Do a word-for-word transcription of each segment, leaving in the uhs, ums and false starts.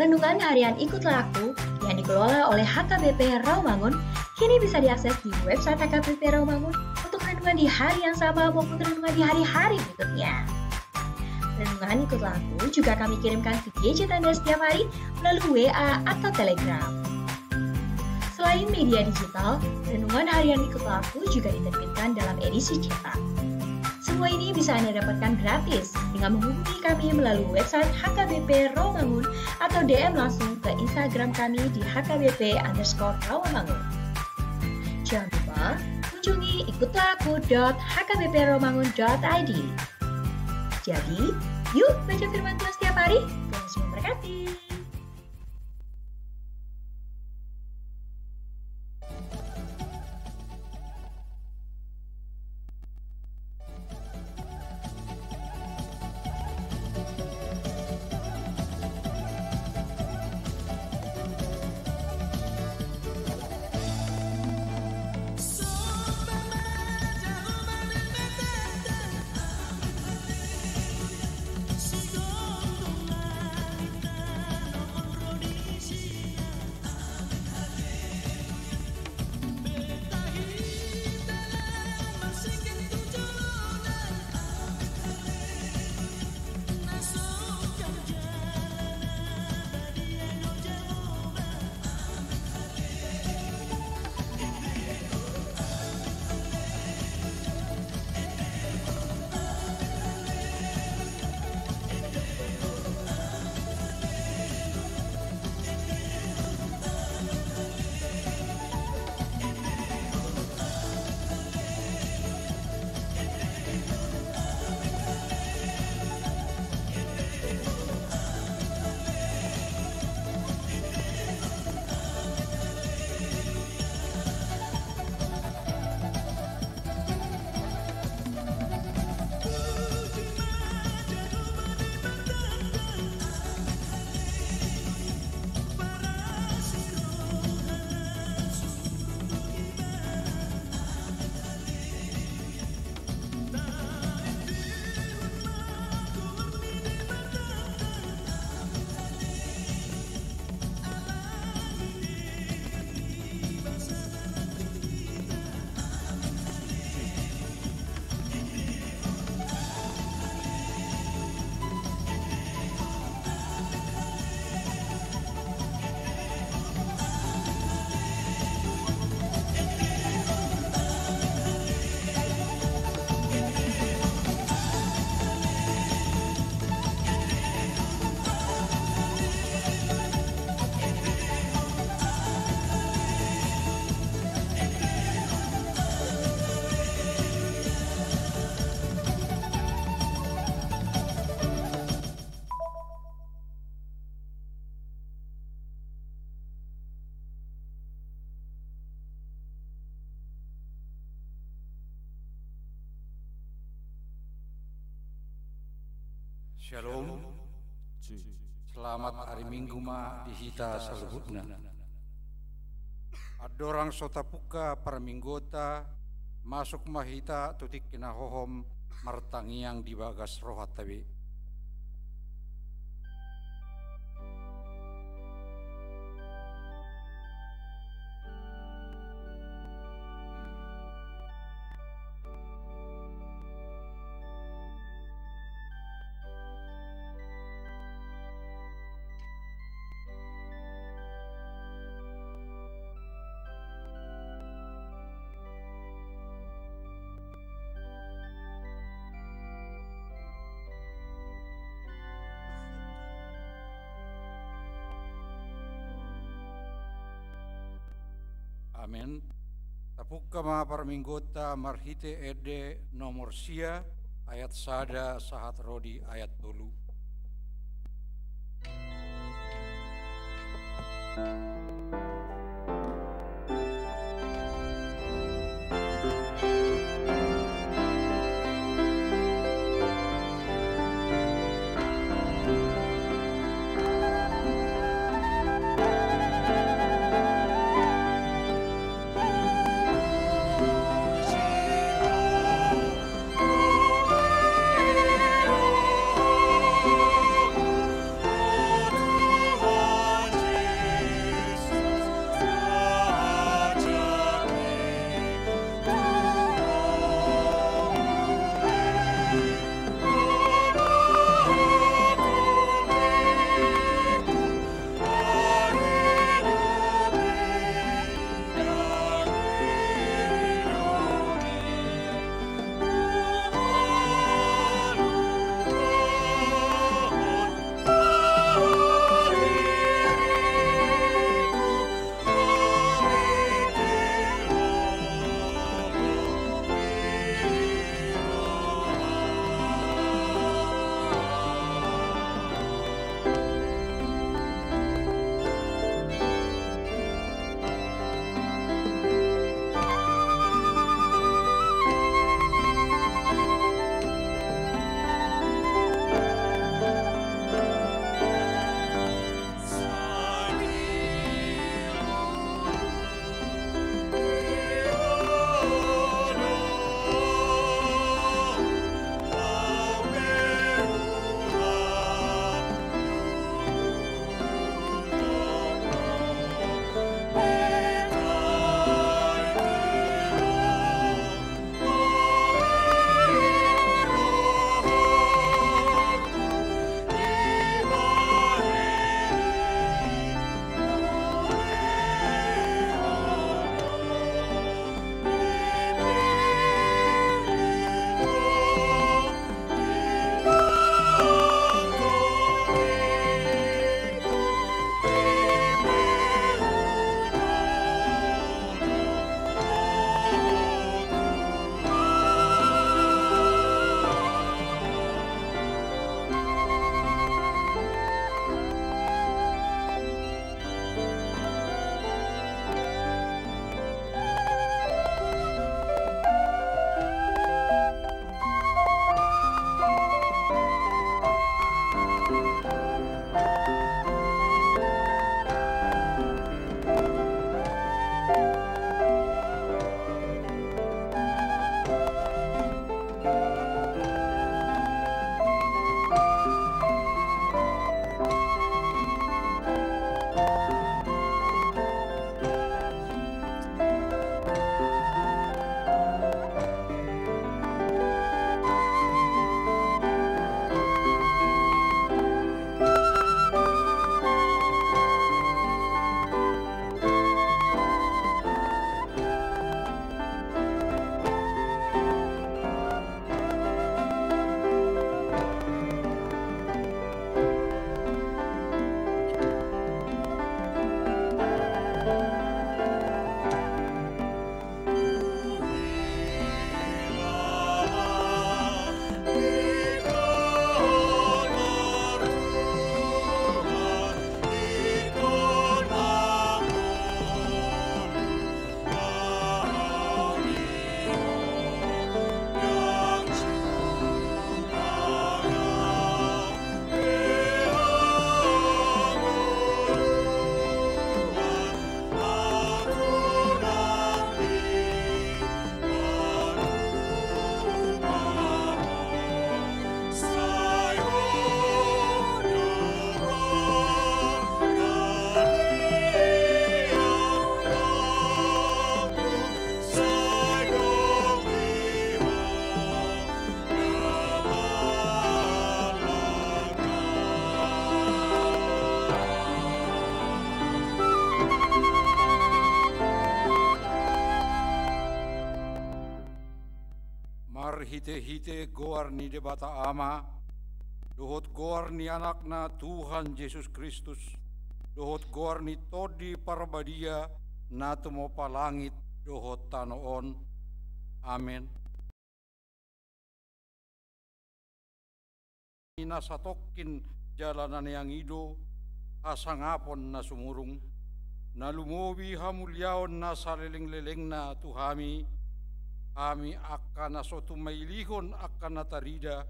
Renungan harian Ikutlah Aku yang dikelola oleh H K B P Rawamangun kini bisa diakses di website H K B P Rawamangun untuk renungan di hari yang sama maupun renungan di hari-hari berikutnya. Renungan Ikutlah Aku juga kami kirimkan via gadget Anda setiap hari melalui W A atau Telegram. Selain media digital, renungan harian Ikutlah Aku juga diterbitkan dalam edisi cetak. Semua ini bisa Anda dapatkan gratis dengan menghubungi kami melalui website H K B P Rawamangun atau D M langsung ke Instagram kami di H K B P underscore Rawamangun. Jangan lupa kunjungi ikutlah aku dot H K B P rawamangun dot I D. Jadi, yuk baca firman Tuhan setiap hari. Tuhan Yesus memberkati. Shalom. Selamat hari Minggu ma di hita saluhutna. Andorang so tapungka parmingguonta, masuk ma hita tu tingki na hohom martangiang di bagas rohanta be. Amen. Tapungka ma parmingguonta marhite ende nomor sia, ayat sada sahat ro di ayat tolu. Hite-hite goar ni Debata Ama, dohot goar ni Anakna Tuhan Jesus Kristus, dohot goar ni Tondi Parbadia, na tumompa langit dohot tano on. Amen. Na satongkin jala na neang i do hasangapon na sumurung, na lumobi hamuliaon na salelenglelengna tu hami, hami angka na so tumailihon angka na tarida,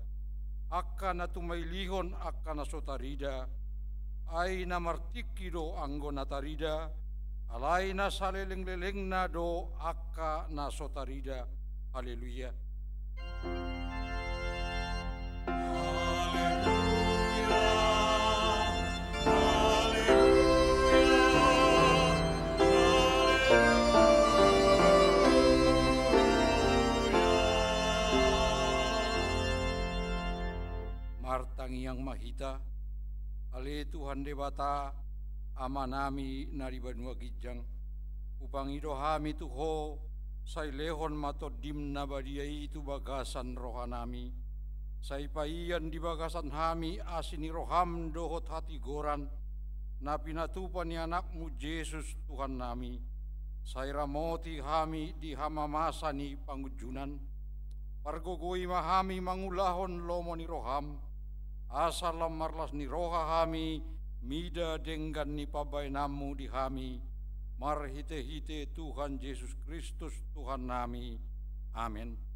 angka na tumailihon angka na so tarida, ai na martingki do anggo na tarida, alai na salelenglelengna do angka na so tarida. Haleluya. Martangiang ma hita. Ale Tuhan Debata, Amanami na di banua ginjang, hupangido hami tu Ho, sai lehon ma Tondim na badia i tu bagasan rohanami. Sai paian di bagasan hami asi ni roham dohot hatigoran, na pinatupa ni Anakmu Jesus Tuhannami. Sai ramoti hami di hamamasa ni pangunjunan. Pargogoi ma hami mangulahon lomo ni roham, asa lam marlas ni roha hami mida denggan ni pambahenanmu di hami, marhite-hite Tuhan Jesus Kristus Tuhannami. Amen.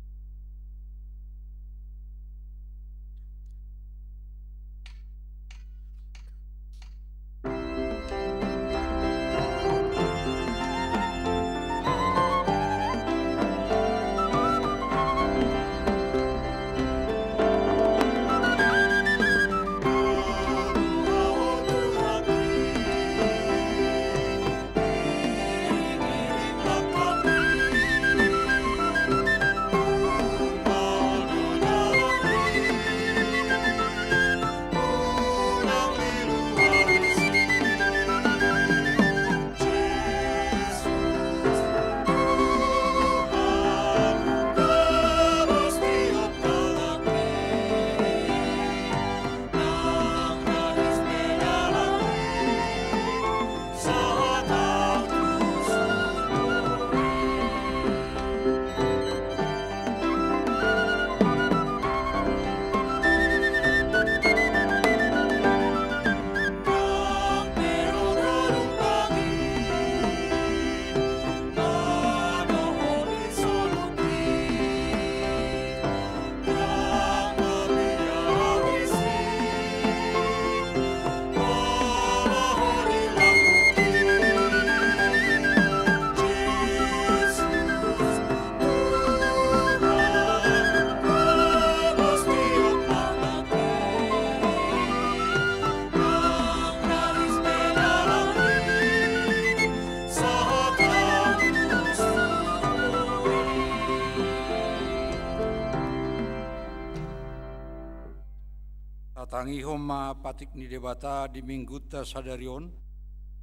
Tatangihon ma patik ni Debata di Minggunta sadari on,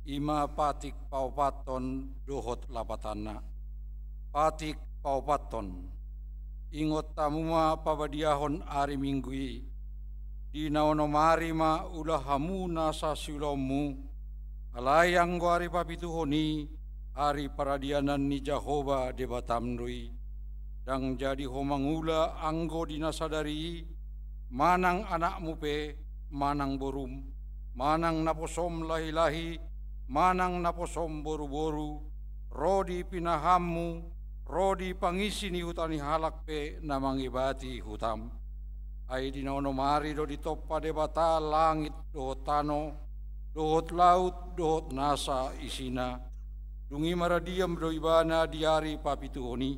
i ma patik paopathon dohot lapatanna. Patik paopathon. Ingot hamu ma pabadiahon ari Minggu i. Di na onom ari ma ula hamu nasa siulaonmu, alai anggo ari papituhon i, ari paradianan ni Jahowa Debatam do i. Ndang jadi ho mangula anggo di na sadari i, manang anakmu pe, manang borum, manang naposom lahilahi, manang naposom boruboru, ro di pinahanmu, ro di pangisi ni huta ni halak pe na mangebati hutam. Ai di na onom ari do ditompa Debata langit dohot tano, dohot laut, dohot nasa isina. Dung i maradian do Ibana di ari papituhon i.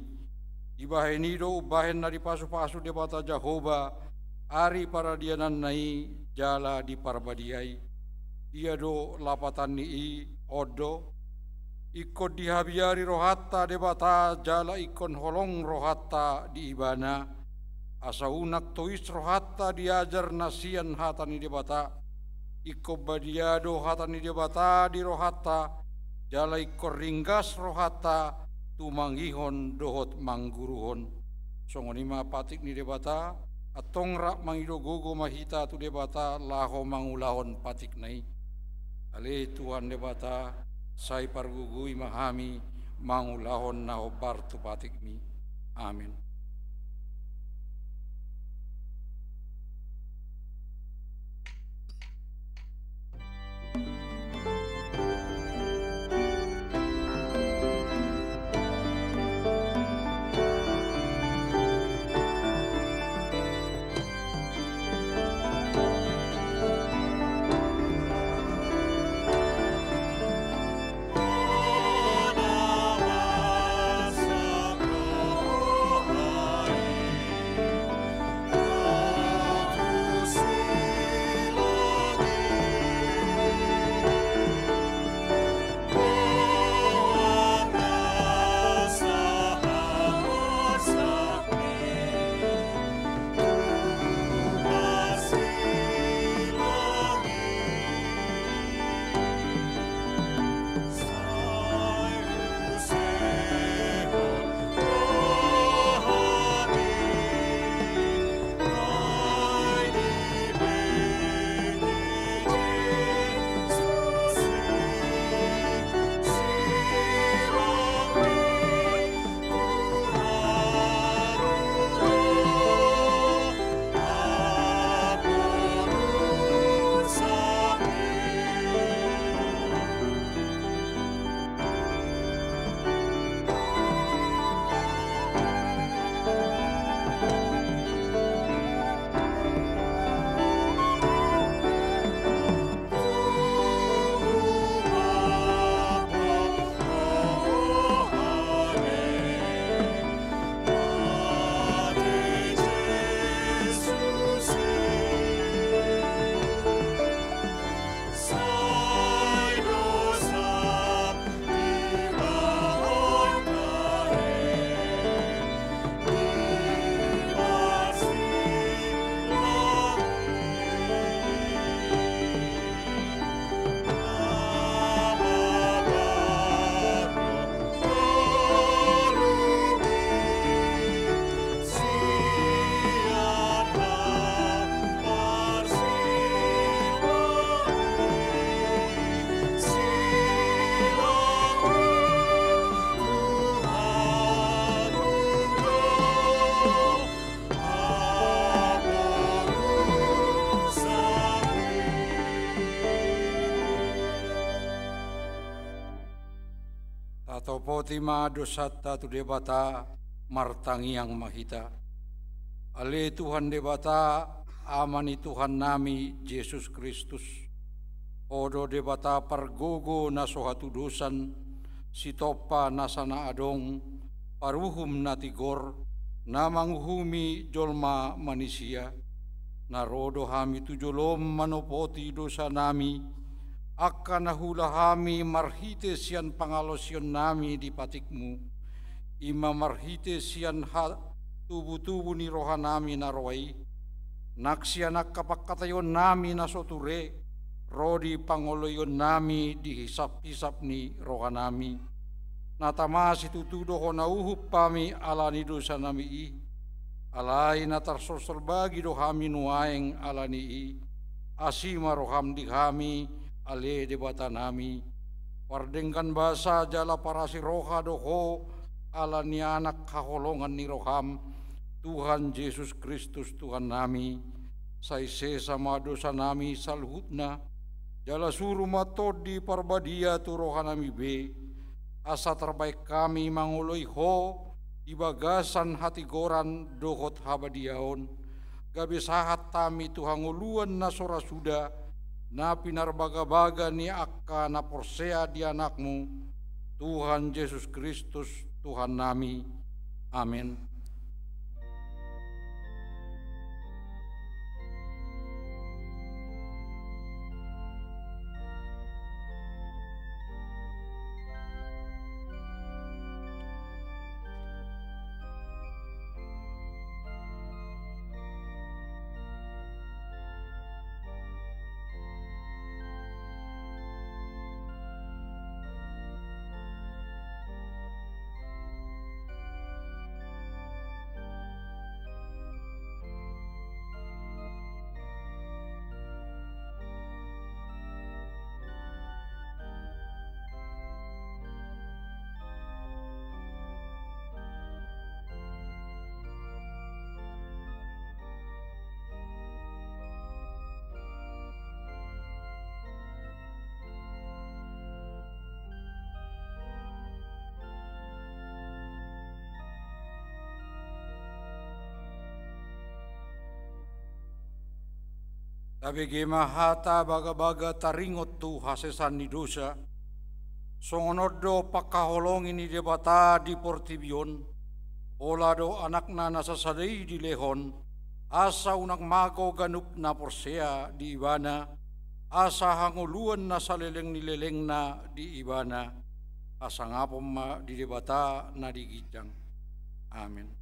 Dibahen i do umbahen na dipasupasu Debata Jahowa ari paradiananna i jala diparbadiai. Ia do lapatan ni i, on do: Ingkon dihabiari rohanta Debata jala ingkon holong rohanta di Ibana, asa unang tois rohanta di ajar na sian hata ni Debata. Ingkon badia do hata ni Debata di rohanta, jala ingkon ringgas rohanta tumangihon dohot mangguruhon. Songon i ma patik ni Debata, antong rap mangido gogo ma hita tu Debata laho mangulahon patikna i. Ale Tuhan Debata, sai pargogoi ma hami mangulahon na hombar tu patikmi. Amen. Tatopoti ma dosanta tu Debata, martangiang ma hita. Ale Tuhan Debata, Ama ni Tuhannami Jesus Kristus, Ho do Debata pargogo na so hatudosan, Sitompa nasa na adong, Paruhum na tigor, na manguhumi jolma manisia. Na ro do hami tu jolom manopoti dosanami, angka na huula hami marhite sian pangalosionnami di patikmu, i ma marhite sian ha-, tubutubu ni rohanami na roa i, nang sian angka pangkataionnami na so ture, ro di pangoloionnami di hisaphisap ni rohanami. Na tama situtu do hona uhum hami ala ni dosanami i, alai na tarsolsol bagi do hami nuaeng ala ni i, asi ma roham di hami, ale Debatanami. Pardenggan basa jala parasi roha do Ho ala ni Anak haholongan ni roham, Tuhan Jesus Kristus Tuhannami. Sai sesa ma dosanami saluhutna, jala suru ma Tondi Parbadia tu rohanami be, asa tarbaen hami mangoloi Ho di bagasan hatigoran dohot habadiaon, gabe sahat hami tu hangoluan na so ra suda, na pinarbagabaga ni angka na porsea di Anakmu, Tuhan Jesus Kristus, Tuhannami. Amen. Tabege ma hata bagabaga taringot tu hasesaan ni dosa. Songon on do pangkaholongi ni Debata di portibi on, pola do Anakna na sasada i dilehon, asa unang mago ganup na porsea di Ibana, asa hangoluan na saleleng ni lelengna di Ibana. Hasangapon ma di Debata na di ginjang. Amen.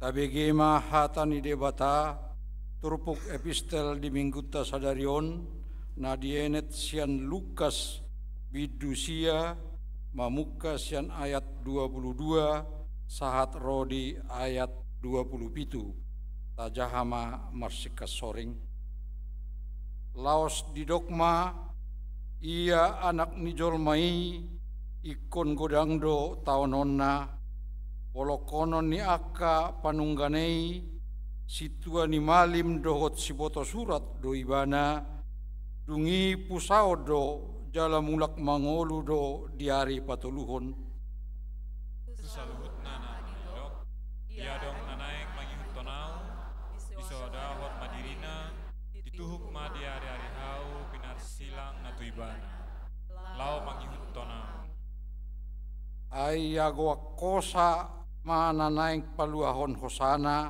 Tabege ma hata ni Debata, turpuk epistel di minggunta sadari on, na dienet sian Lukas bindu sia, mamungka sian ayat dua puluh dua sahat ro di ayat dua puluh pitu. Tajaha ma marsingkat soring. Laos didok ma, ia Anak ni jolma i ingkon godang do taononna, polongkonon ni angka panungganna i, sintua ni malim dohot sibotosurat do ibana, dung i pusaon do jala mulak mangolu do di ari patoluhon. Tu saluhutna na nidok, ia adong na naeng mangihuthon ahu, isodahon ma dirina, dituhuk ma diariari ahu pinarsilang na tu ibana, laho mangihuthon ahu. Ai agoan hosa ma na naeng paluahon hosana,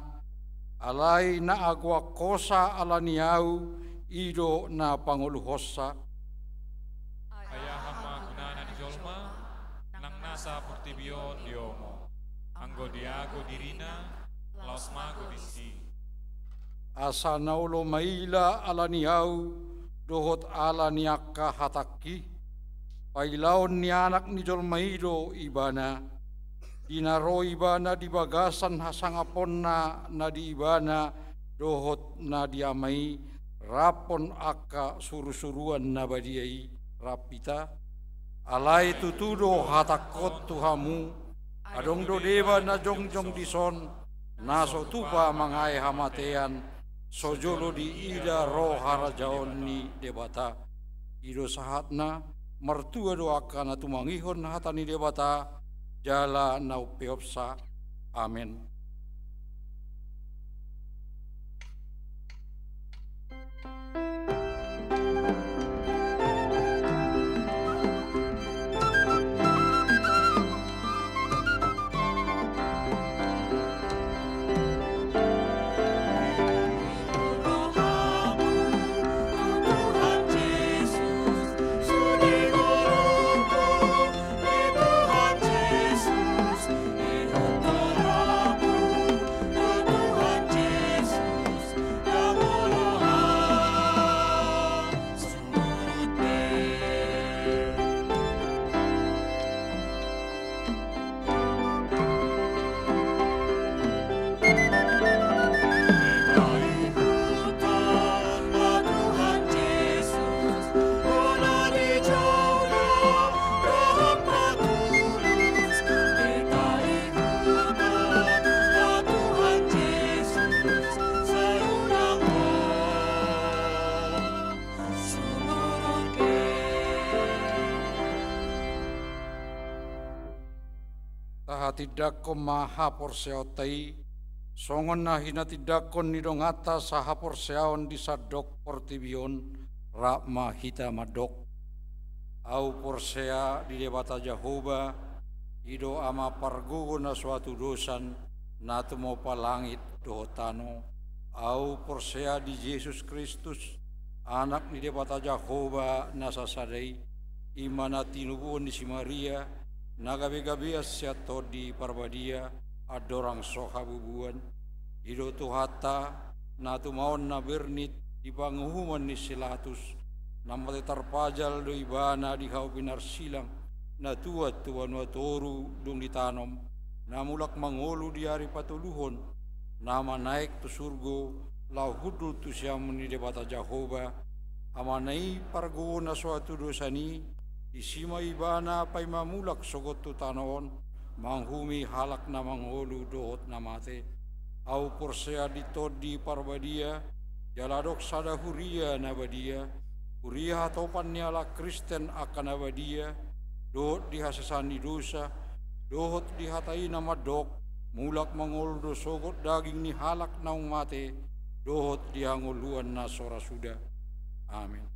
alai na agoan hosa ala ni ahu, i do na pangoluhonsa. Ai aha ma gunana ni jolma, nang nasa portibi on diomo, anggo diago dirina, laos mago disi. asa na olo maila ala ni ahu dohot ala ni angka hatangki. Pailaon ni Anak ni jolma i do ibana, di na ro ibana di bagasan hasangaponna na di ibana dohot na di Ama i, raphon angka surusuruan na badia i rap hita. Alai tutu do hatangkon tu hamu, adong do deba na jongjong dison, na so tupa mangae hamatean, so jolo diida ro harajaon ni Debata. I do sahatna, martua do angka na tumangihon hata ni Debata, jala na umpeopsa. Amen. Tahatindangkon ma haporseaonta i, songon na hinatindangkon ni donganta sahaporseaon di sandok portibi on. Rap ma hita mandok. Ahu porsea di Debata Jahowa, i do Ama pargogo na so hatudosan, na tumompa langit dohot tano. Ahu porsea di Jesus Kristus, Anak ni Debata Jahowa na sasada i, i ma na tinubuhon ni si Maria, na gabegabean sian Tondi Parbadia, andorang so habubuan. I do Tuhanta, na tumaon na bernit di panguhuman ni si Latus, na mate tarpajal do ibana di hau pinarsilang, na tuat tu banua toru dung ditanom, na mulak mangolu di ari patoluhon, na manaek tu surgo, laho hundul tu siamun ni Debata Jahowa, Amana i pargogo na so hatudosan i, disi ma ibana paima mulak sogot tu tano on, manguhumi halak na mangolu dohot na mate. Ahu porsea di Tondi Parbadia, jala adong sada huria na badia, huria hatopan ni halak Kristen angka na badia, dohot di hasesaan ni dosa, dohot di hata i na mandok, mulak mangolu do sogot daging ni halak naung mate, dohot di hangoluan na so ra suda. Amen.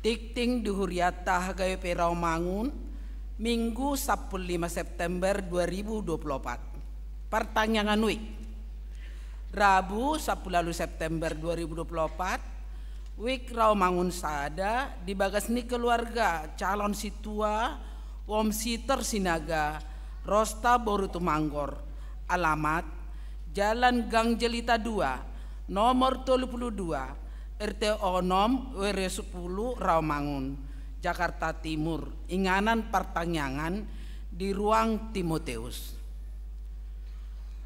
Dikting di hurianta H K B P Rawamangun, Minggu sampulu lima September dua ribu dua puluh opat. Partangiangan wijk. Rabu sampulu ualu September dua ribu dua puluh opat, wijk Rawamangun sada, di bagas ni keluarga calon sintua Wong Sitor Sinaga, Rosta boru Tumanggor, alamat Jalan Gang Jelita dua, nomor tolu pulu dua, R T onom, W R sepuluh, Rawamangun, Jakarta Timur, inganan partangiangan di ruang Timoteus.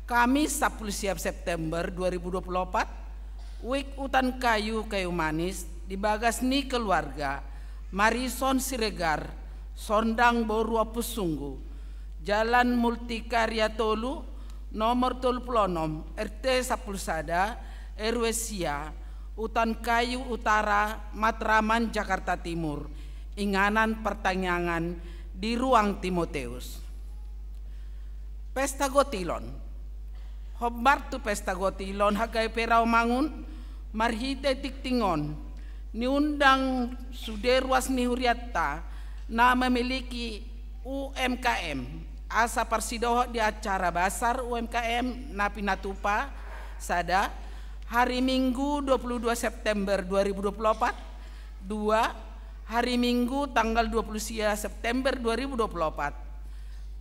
Kamis sampulu sia September dua ribu dua puluh opat, wijk Utan Kayu Kayu Manis, di bagas ni keluarga Marison Siregar, Sondang boru Ompusunggu, Jalan Multikarya tolu, nomor tolu pulu onom, R T sampulu sada, R W sia, Utan Kayu Utara, Matraman, Jakarta Timur, inganan partangiangan di ruang Timoteus. Pesta Gotilon. Hombar tu pesta Gotilon H K B P Rawamangun, marhite dikting on, niundang sude ruas ni hurianta na memiliki U M K M, asa parsidohot di acara basar U M K M na pinatupa, sada, hari Minggu dua puluh dua September dua ribu dua puluh opat, dua, hari Minggu tanggal dua puluh sia September dua ribu dua puluh opat.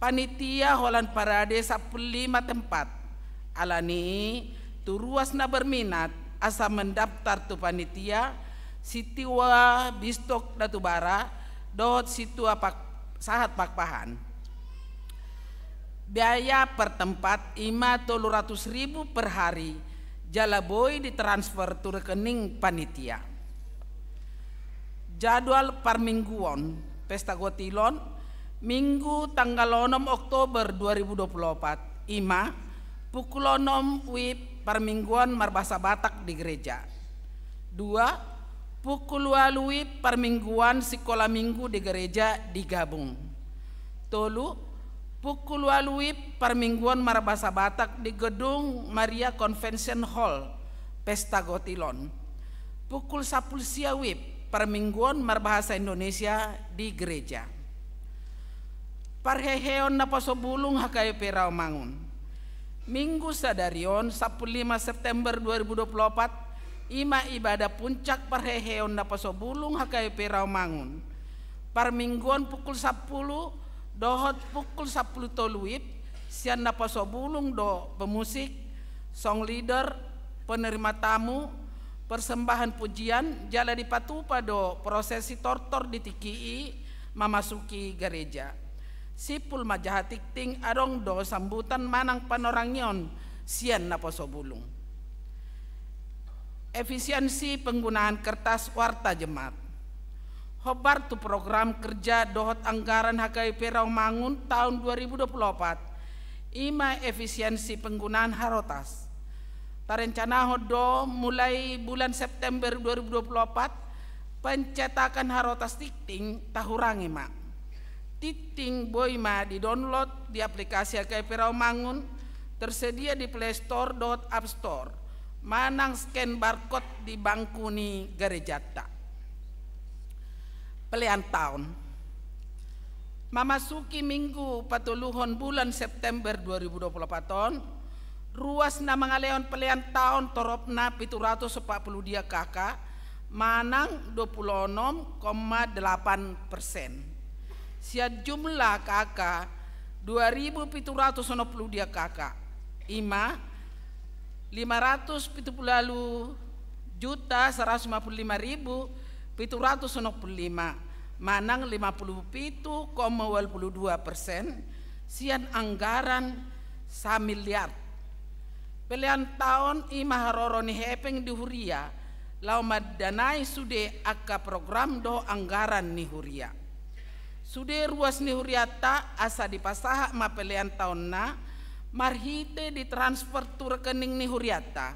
Panitia holan parade sampulu lima tempat. Alani i, tu ruas na berminat asa mendaftar tu panitia, Sintua Bistok Natubara dohot Sintua Pak-, Sahat Pakpahan. Biaya per tempat i ma tolu ratus ribu per hari, jala boi ditransfer tu rekening panitia. Jadwal parmingguon pesta Gotilon, Minggu tanggal onom Oktober dua ribu dua puluh opat, i ma, pukul onom wib parmingguon marbahasa Batak di gereja. Dua, pukul ualu wib parmingguon sikola minggu di gereja digabung. Tolu, pukul ualu wib parmingguon marbahasa Batak di gedung Maria Convention Hall, pesta Gotilon. Pukul sampulu sia wib parmingguon marbahasa Indonesia di gereja. Parheheon naposobulung H K B P Rawamangun. Minggu sadari on, sampulu lima September dua ribu dua puluh opat, i ma ibadah puncak parheheon naposobulung H K B P Rawamangun. Parmingguon pukul sampulu dohot pukul sampulu tolu wib, sian naposobulung do pemusik, song leader, penerima tamu, persembahan pujian, jala dipatupa do prosesi tortor di tingki i mamasuki gareja. Simpul ma jaha tingting, adong do sambutan manang panorangion sian naposobulung. Efisiensi penggunaan kertas warta jemaat. Hombar tu program kerja dohot anggaran H K B P Rawamangun taon dua ribu dua puluh opat, i ma efisiensi penggunaan harotas. Tarencanahon do mulai bulan September dua ribu dua puluh opat, pencetakan harotas tingting tahurangi ma. Tingting boi ma di-download di aplikasi H K B P Rawamangun, tersedia di Play Store dohot App Store, manang scan barcode di bangku ni garejanta. Pelean taon. Mamasuki minggu patoluhon bulan September dua ribu dua puluh opat on, ruas na mangalehon pelean taon toropna pitu ratus opat pulu dia K K, manang dua pulu onom koma delapan persen. Sian jumlah K K dua ribu pitu ratus onom pulu dia K K, i ma lima ratus pitu pulu ualu juta saratus lima pulu lima ribu pitu ratus onom pulu lima, manang lima pulu pitu koma ualu pulu dua persen sian anggaran samiliar. Pelean taon i ma haroro ni hepeng di huria, laho mandanai sude angka program dohot anggaran ni huria. Sude ruas ni hurianta asa dipasahat ma pelean taonna marhite ditransfer tu rekening ni hurianta,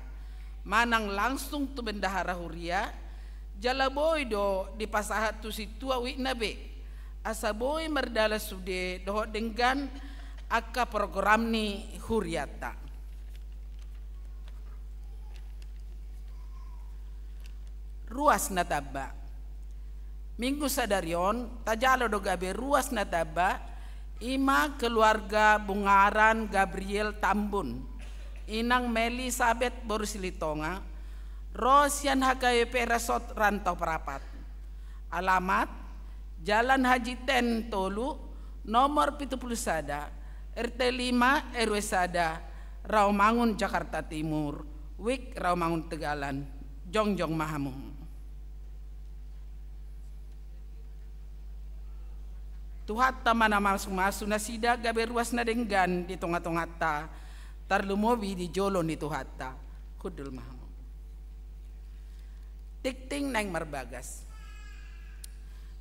manang langsung tu bendahara huria, jala boi do dipasahat tu sintua wijk na be, asa boi mardalan sude dohot denggan angka program ni hurianta. Ruas na tamba. Minggu sadari on tajalo do gabe ruas na tamba, i ma keluarga Bungaran Gabriel Tambun, inang Melisabet boru Silitonga, ro sian H K B P Resort Rantau Prapat. Alamat: Jalan Haji Ten tolu, nomor pitu pulu sada, R T lima, R W sada, Rawamangun, Jakarta Timur. Wijk Rawamangun Tegalan. Jongjong ma hamu. Tuhanta ma na mamasumasu nasida gabe ruas na denggan di tongatonganta, tarlumobi di jolo ni Tuhanta. Hundul ma hamu. Tingting naeng marbagas.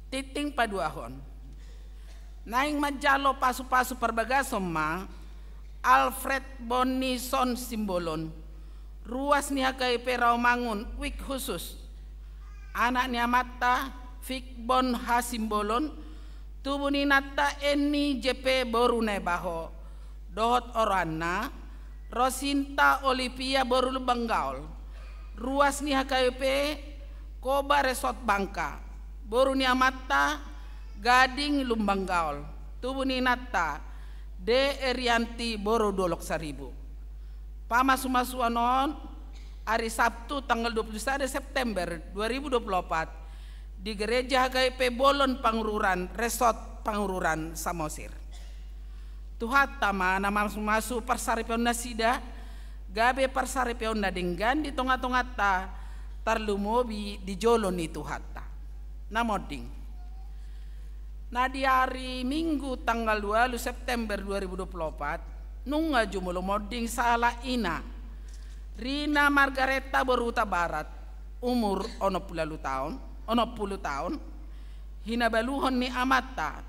Tingting paduahon. Naeng manjalo pasupasu parbagason ma Alfred Bonison Simbolon, ruas ni H K B P Rawamangun, Wijk Husus. Anak ni amanta Fikbon H Simbolon, tubu ni inanta Eni J P boru Naibaho, dohot oroanna Rosinta Olivia boru Lumban Gaol, ruas ni H K B P Koba Resort Bangka, boru ni amanta Gading Lumban Gaol, tubu ni inanta De Erianti boru Dolok Saribu. Pamasumasuon on ari Sabtu tanggal dua puluh sada September dua ribu dua puluh empat di Gereja H K B P Bolon Pangururan, Resort Pangururan, Samosir. Tuhanta ma na mamasumasu parsaripeon nasida, gabe parsaripeon na denggan di tongatonganta, tarlumobi di jolo ni Tuhanta. Na monding. Na di ari Minggu tanggal dua puluh September dua ribu dua puluh empat, nunga jumolo monding sahala ina, Rina Margareta boru Hutabarat, umur onom pulu ualu taon, onom pulu taon, hinabaluhon ni amanta,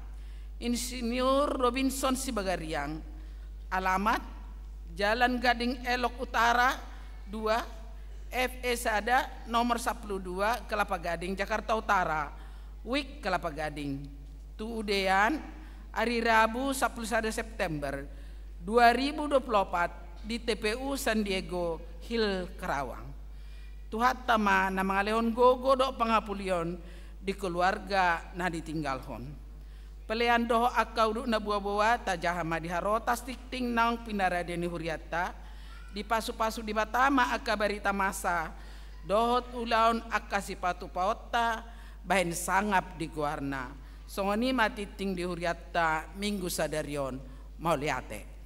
Insinyur Robinson Sibagariang, alamat: Jalan Gading Elok Utara dua, F E sada, nomor sampulu dua, Kelapa Gading, Jakarta Utara, Wijk Kelapa Gading. Tudean, ari Rabu sampulu sada September dua ribu dua puluh empat di T P U San Diego Hill, Karawang. Tuhanta ma na mangalehon gogo dohot pangapulion di keluarga na ditinggalhon. Pelean dohot angka udut na boaboa tajaha ma di harotas tingting naung pinarade ni hurianta, dipasupasu Debata ma angka barita masa dohot ulaon angka sipatupaonta bahen sangap di goarna. Songon i ma tingting di hurianta Minggu sadari on. Mauliate.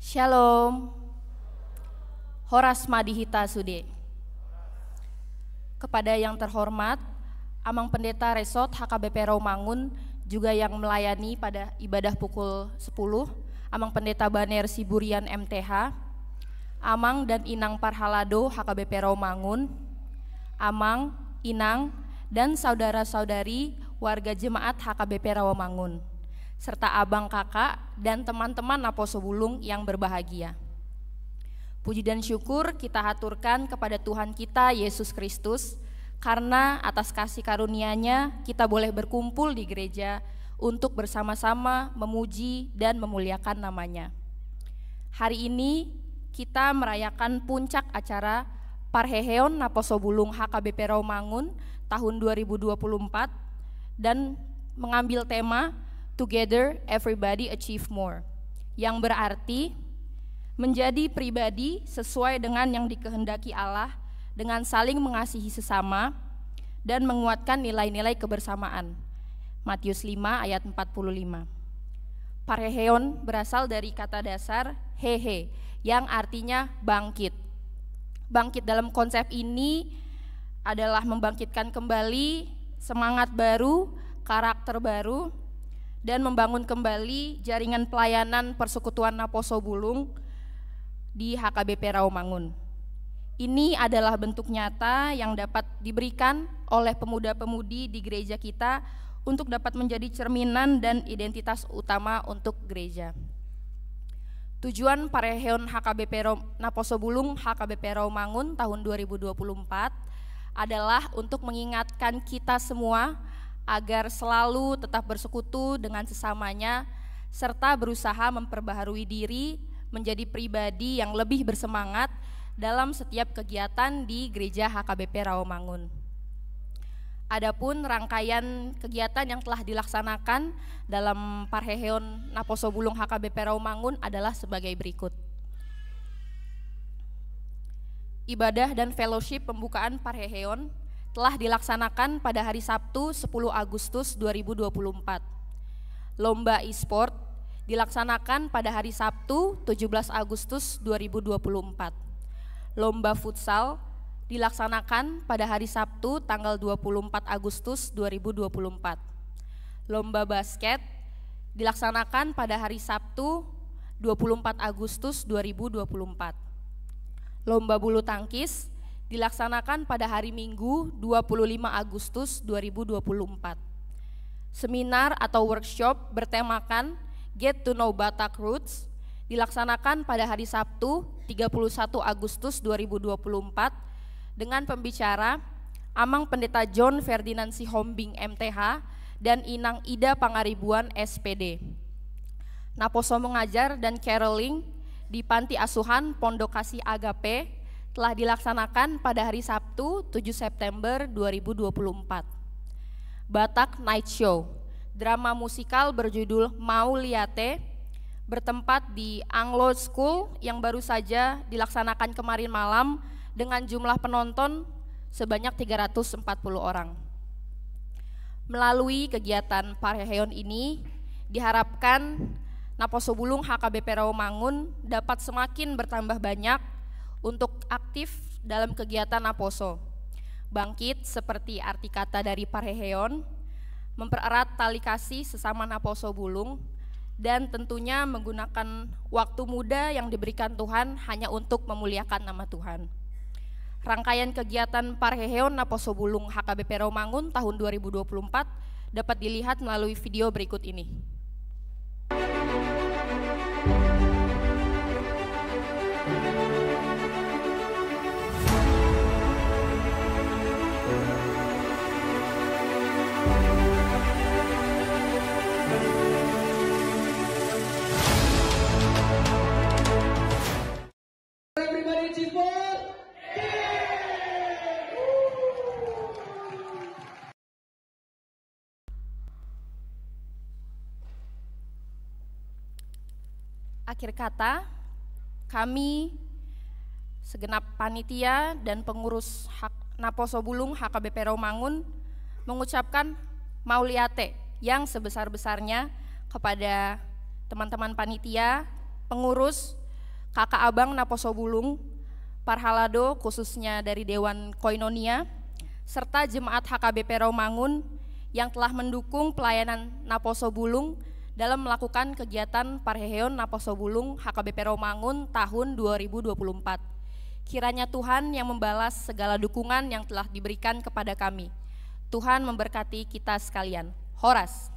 Shalom. Horas ma di hita sude. Kepada yang terhormat Amang Pendeta Resort H K B P Rawamangun, juga yang melayani pada ibadah pukul sepuluh, Amang Pendeta Baner Siburian M T H, Amang dan Inang Parhalado H K B P Rawamangun, Amang, Inang, dan saudara-saudari warga jemaat H K B P Rawamangun, serta abang, kakak, dan teman-teman Naposo Bulung yang berbahagia. Puji dan syukur kita haturkan kepada Tuhan kita, Yesus Kristus, karena atas kasih karunia-Nya kita boleh berkumpul di gereja untuk bersama-sama memuji dan memuliakan nama-Nya. Hari ini kita merayakan puncak acara Parheheon Naposo Bulung H K B P Rawamangun tahun dua ribu dua puluh empat dan mengambil tema Together Everybody Achieve More, yang berarti menjadi pribadi sesuai dengan yang dikehendaki Allah, dengan saling mengasihi sesama dan menguatkan nilai-nilai kebersamaan. Matius lima ayat empat puluh lima. Parheheon berasal dari kata dasar hehe, yang artinya bangkit. Bangkit dalam konsep ini adalah membangkitkan kembali semangat baru, karakter baru, dan membangun kembali jaringan pelayanan Persekutuan Naposo Bulung di H K B P Rawamangun. Ini adalah bentuk nyata yang dapat diberikan oleh pemuda-pemudi di gereja kita untuk dapat menjadi cerminan dan identitas utama untuk gereja. Tujuan Parheheon H K B P Ro-, Naposo Bulung H K B P Rawamangun tahun dua ribu dua puluh empat adalah untuk mengingatkan kita semua agar selalu tetap bersekutu dengan sesamanya, serta berusaha memperbaharui diri menjadi pribadi yang lebih bersemangat dalam setiap kegiatan di Gereja H K B P Rawamangun. Adapun rangkaian kegiatan yang telah dilaksanakan dalam Parheheon Naposo Bulung H K B P Rawamangun adalah sebagai berikut. Ibadah dan fellowship pembukaan Parheheon telah dilaksanakan pada hari Sabtu, sepuluh Agustus dua ribu dua puluh empat. Lomba e-sport dilaksanakan pada hari Sabtu, tujuh belas Agustus dua ribu dua puluh empat. Lomba futsal dilaksanakan pada hari Sabtu, tanggal dua puluh empat Agustus dua ribu dua puluh empat. Lomba basket dilaksanakan pada hari Sabtu, dua puluh empat Agustus dua ribu dua puluh empat. Lomba bulu tangkis dilaksanakan pada hari Minggu, dua puluh lima Agustus dua ribu dua puluh empat. Seminar atau workshop bertemakan Get to Know Batak Roots dilaksanakan pada hari Sabtu, tiga puluh satu Agustus dua ribu dua puluh empat, dengan pembicara Amang Pendeta John Ferdinand Sihombing, M T H, dan Inang Ida Pangaribuan, S P D. Naposo mengajar dan caroling di Panti Asuhan Pondok Kasih Agape telah dilaksanakan pada hari Sabtu, tujuh September dua ribu dua puluh empat. Batak Night Show, drama musikal berjudul Mauliate, bertempat di Anglo School yang baru saja dilaksanakan kemarin malam dengan jumlah penonton sebanyak tiga ratus empat puluh orang. Melalui kegiatan Parheheon ini, diharapkan Naposo Bulung H K B P Rawamangun dapat semakin bertambah banyak untuk aktif dalam kegiatan Naposo. Bangkit seperti arti kata dari Parheheon, mempererat tali kasih sesama Naposo Bulung, dan tentunya menggunakan waktu muda yang diberikan Tuhan hanya untuk memuliakan nama Tuhan. Rangkaian kegiatan Parheheon Naposo Bulung H K B P Rawamangun tahun dua ribu dua puluh empat dapat dilihat melalui video berikut ini. Everybody cheers for Akhir kata, kami segenap panitia dan pengurus hak, Naposo Bulung H K B P Rawamangun mengucapkan mauliate yang sebesar-besarnya kepada teman-teman panitia, pengurus, Kakak abang Naposo Bulung, parhalado khususnya dari Dewan Koinonia, serta jemaat H K B P Rawamangun yang telah mendukung pelayanan Naposo Bulung dalam melakukan kegiatan parheheon Naposo Bulung H K B P Rawamangun tahun dua ribu dua puluh empat. Kiranya Tuhan yang membalas segala dukungan yang telah diberikan kepada kami. Tuhan memberkati kita sekalian. Horas.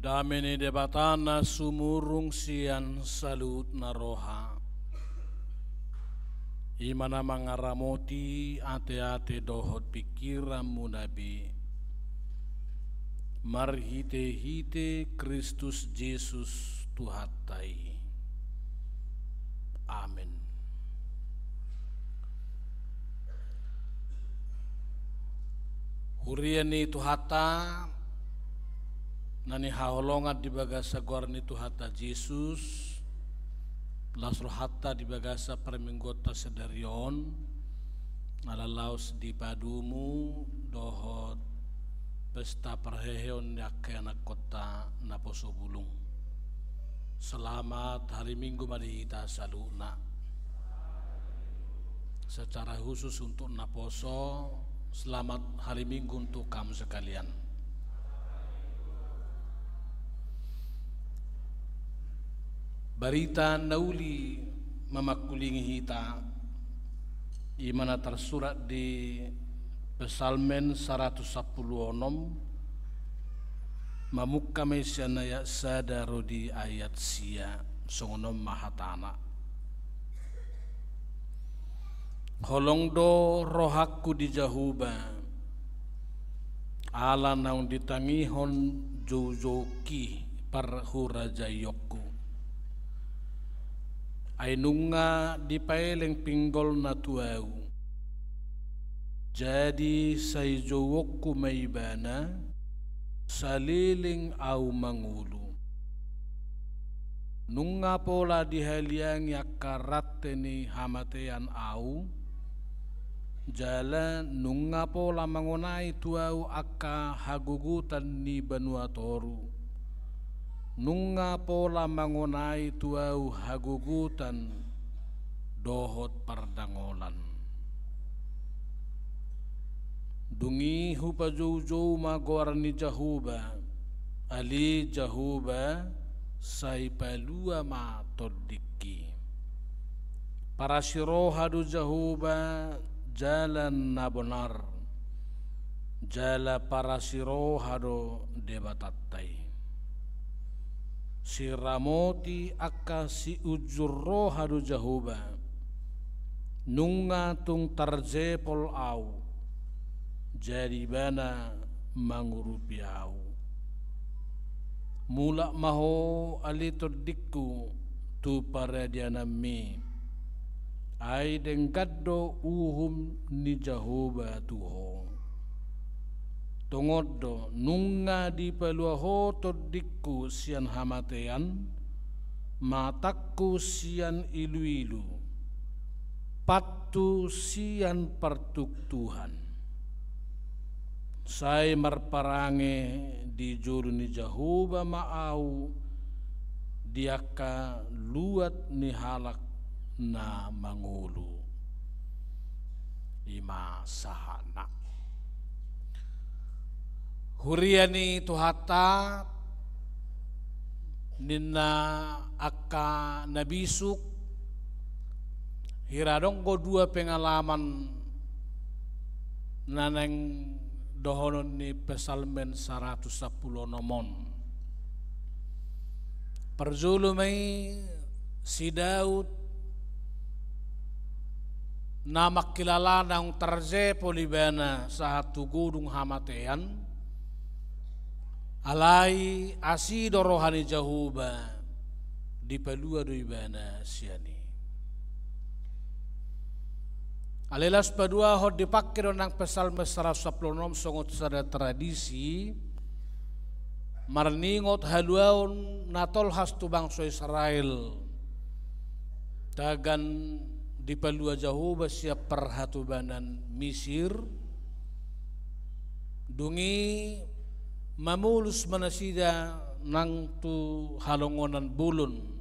Dame ni Debata na sumurung sian saluhutna roha, i ma na mangaramoti ateate dohot pingkiranmuna be, marhitehite Kristus Jesus Tuhanta i. Amen. Huria ni Tuhanta, na hinaholongan di bagasan goar ni Tuhanta Jesus, laos rohanta di bagasan parmingguonta sadari on, ala laos dipadomu dohot pesta parheheon ni angka ianakkonta naposo bulung. Selamat hari Minggu ma di hita saluhutna. Secara khusus untuk naposo, selamat hari Minggu untuk kamu sekalian. Barita na uli mamangkulingi hita, i ma na tarsurat di Psalmen saratus sampulu onom, mamungka ma i sian ayat sada ro di ayat sia, songon on ma hatana. Holong do rohangku di Jahowa, ala naung ditangihon joujoungki parhurajaonku. Ai nunga dipaeleng pinggolna tu ahu. Jadi sai jouonku ma ibana, saleleng ahu mangolu. Nunga pola dihaliangi angka rante ni hamatean ahu, jala nunga pola mangonai tu ahu angka hagogotan ni banua toru. Nunga pola mangonai tu ahu hagogotan dohot pardangolan. Dung i hupajoujou ma goar ni Jahowa, ale Jahowa, sai palua ma tondingki. Parasiroha do Jahowa jala na bonar, jala parasiroha do Debatanta i. Siramoti angka siunjur roha do Jahowa, nunga tung tarjepol ahu, jadi ibana mangurupi ahu. Mulak ma ho ale tondingku tu paradiananmi, ai denggan do uhum ni Jahowa tu ho. Tongon do, nunga dipalua ho tondingku sian hamatean, matangku sian iluilu, patku sian partuktuhan. Sai marparange di jolo ni Jahowa ma ahu di angka luat ni halak na mangolu. I ma sahatna. Huria ni Tuhanta, ninna angka na bisuk, hira adong do dua pengalaman na naeng dohonon ni Psalmen saratus sampulu onom on. Parjolo ma i si Daud, na mangkilala naung tarjepol ibana sahat tu godung hamatean, alai asi do roha ni Jahowa, dipalua do ibana sian i. Alai laos paduahon dipangke do nang Psalmen saratus sampulu onom songon sada tradisi, marningot haluaon na tolhas tu bangso Israel. Tagan dipalua Jahowa sian parhatobanan Misir, dung i mamolus ma nasida nang tu halongonan bolon.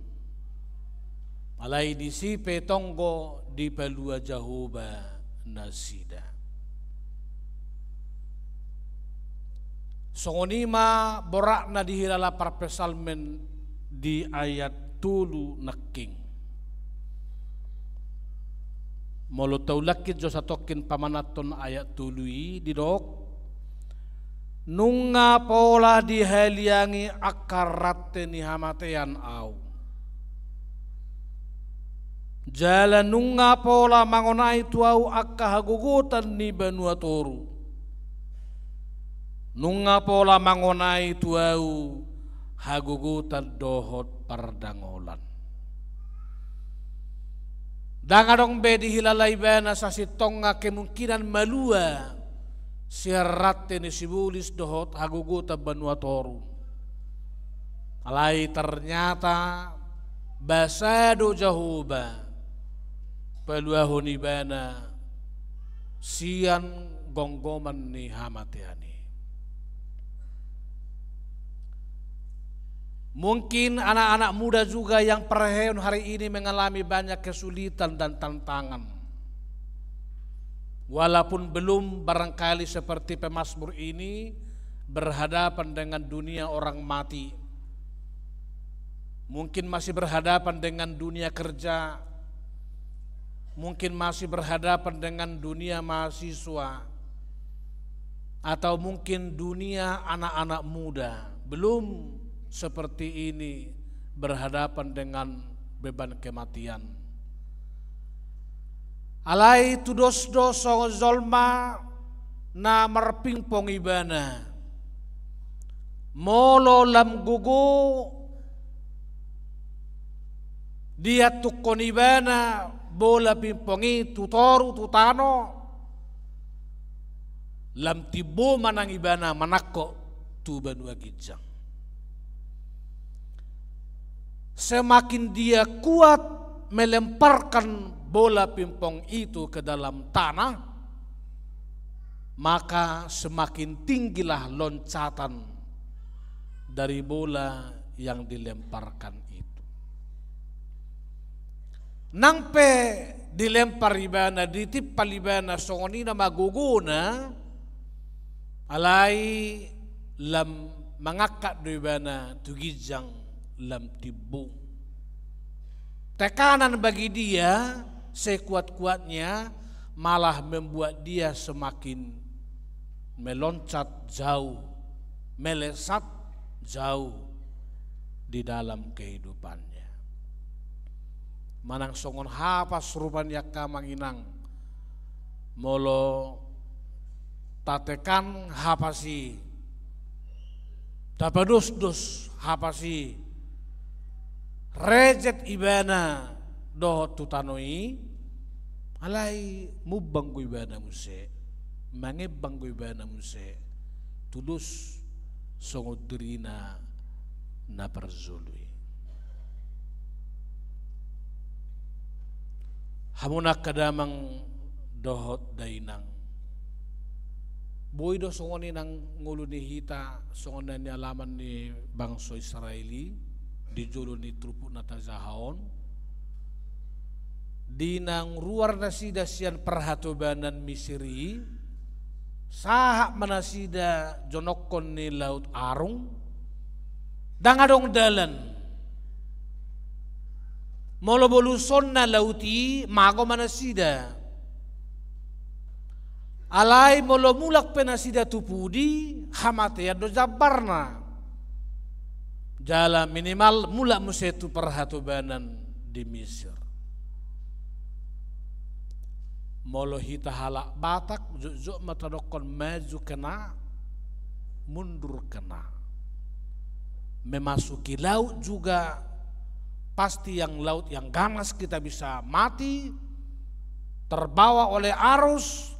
Alai disi pe tonggo dipalua Jahowa nasida. Songon i ma boratna dihilala parpsalmen di ayat tolu nangkin. Molo taulak jo satongkin pamananhon ayat tolu i, didok: Nunga pola dihaliangi angka rante ni hamatean ahu. Jala nunga pola mangonai tu ahu angka hagogotan ni banua toru. Nunga pola mangonai tu ahu hagogotan dohot pardangolan. Ndang adong be dihilala ibana sasintongna kemungkinan malua sian rante ni sibolis dohot hagogotan banua toru. Alai ternyata basa do Jahowa paluahon ibana sian gomgoman ni hamatean i. Mungkin anak-anak muda juga yang per hari ini mengalami banyak kesulitan dan tantangan. Walaupun belum barangkali seperti pemazmur ini berhadapan dengan dunia orang mati. Mungkin masih berhadapan dengan dunia kerja, mungkin masih berhadapan dengan dunia mahasiswa, atau mungkin dunia anak-anak muda belum seperti ini berhadapan dengan beban kematian. Alai tudos do songon jolma na marpingpong ibana. Molo lam gogo diantukkon ibana bola pingpong i tu toru, tu tano, lam timbo ma nang ibana manangkok tu banua ginjang. Semakin dia kuat melemparkan bola pingpong itu ke dalam tanah, maka semakin tinggilah loncatan dari bola yang dilemparkan itu. Nang pe dilempar ibana, ditimpal ibana songon i nama gogona, alai lam mangangkat do ibana tu ginjang, lam timbo. Tekanan bagi dia sekuat-kuatnya malah membuat dia semakin meloncat jauh, melesat jauh di dalam kehidupannya. Manang songon hapas rupani angka amang inang, molo tatekan hapas i, tapadosdos hapas i, rejet ibana dohot tu tano i, alai mumbang do ibana muse, mangembang do ibana muse, tudos songon dirina na parjolo i. Hamu angka damang dohot dainang, boi do songon i nang ngolu ni hita, songon na nialaman ni bangso Israel i di jolo ni turpuk na tajaha on. Di naung ruar nasida sian parhatobanan Misir i, sahat ma nasida jonokkon ni Laut Arung, ndang adong dalan. Molo bolusonna laut i, mago ma nasida. Alai molo mulak pe nasida tu pudi, hamatean do jambarna. Jala minimal mulak muse tu parhatobanan di Misir. Molo hita halak Batak, jotjot ma tadokkon maju kena, mundur kena. Memasuki laut juga, pasti yang laut yang ganas kita bisa mati, terbawa oleh arus,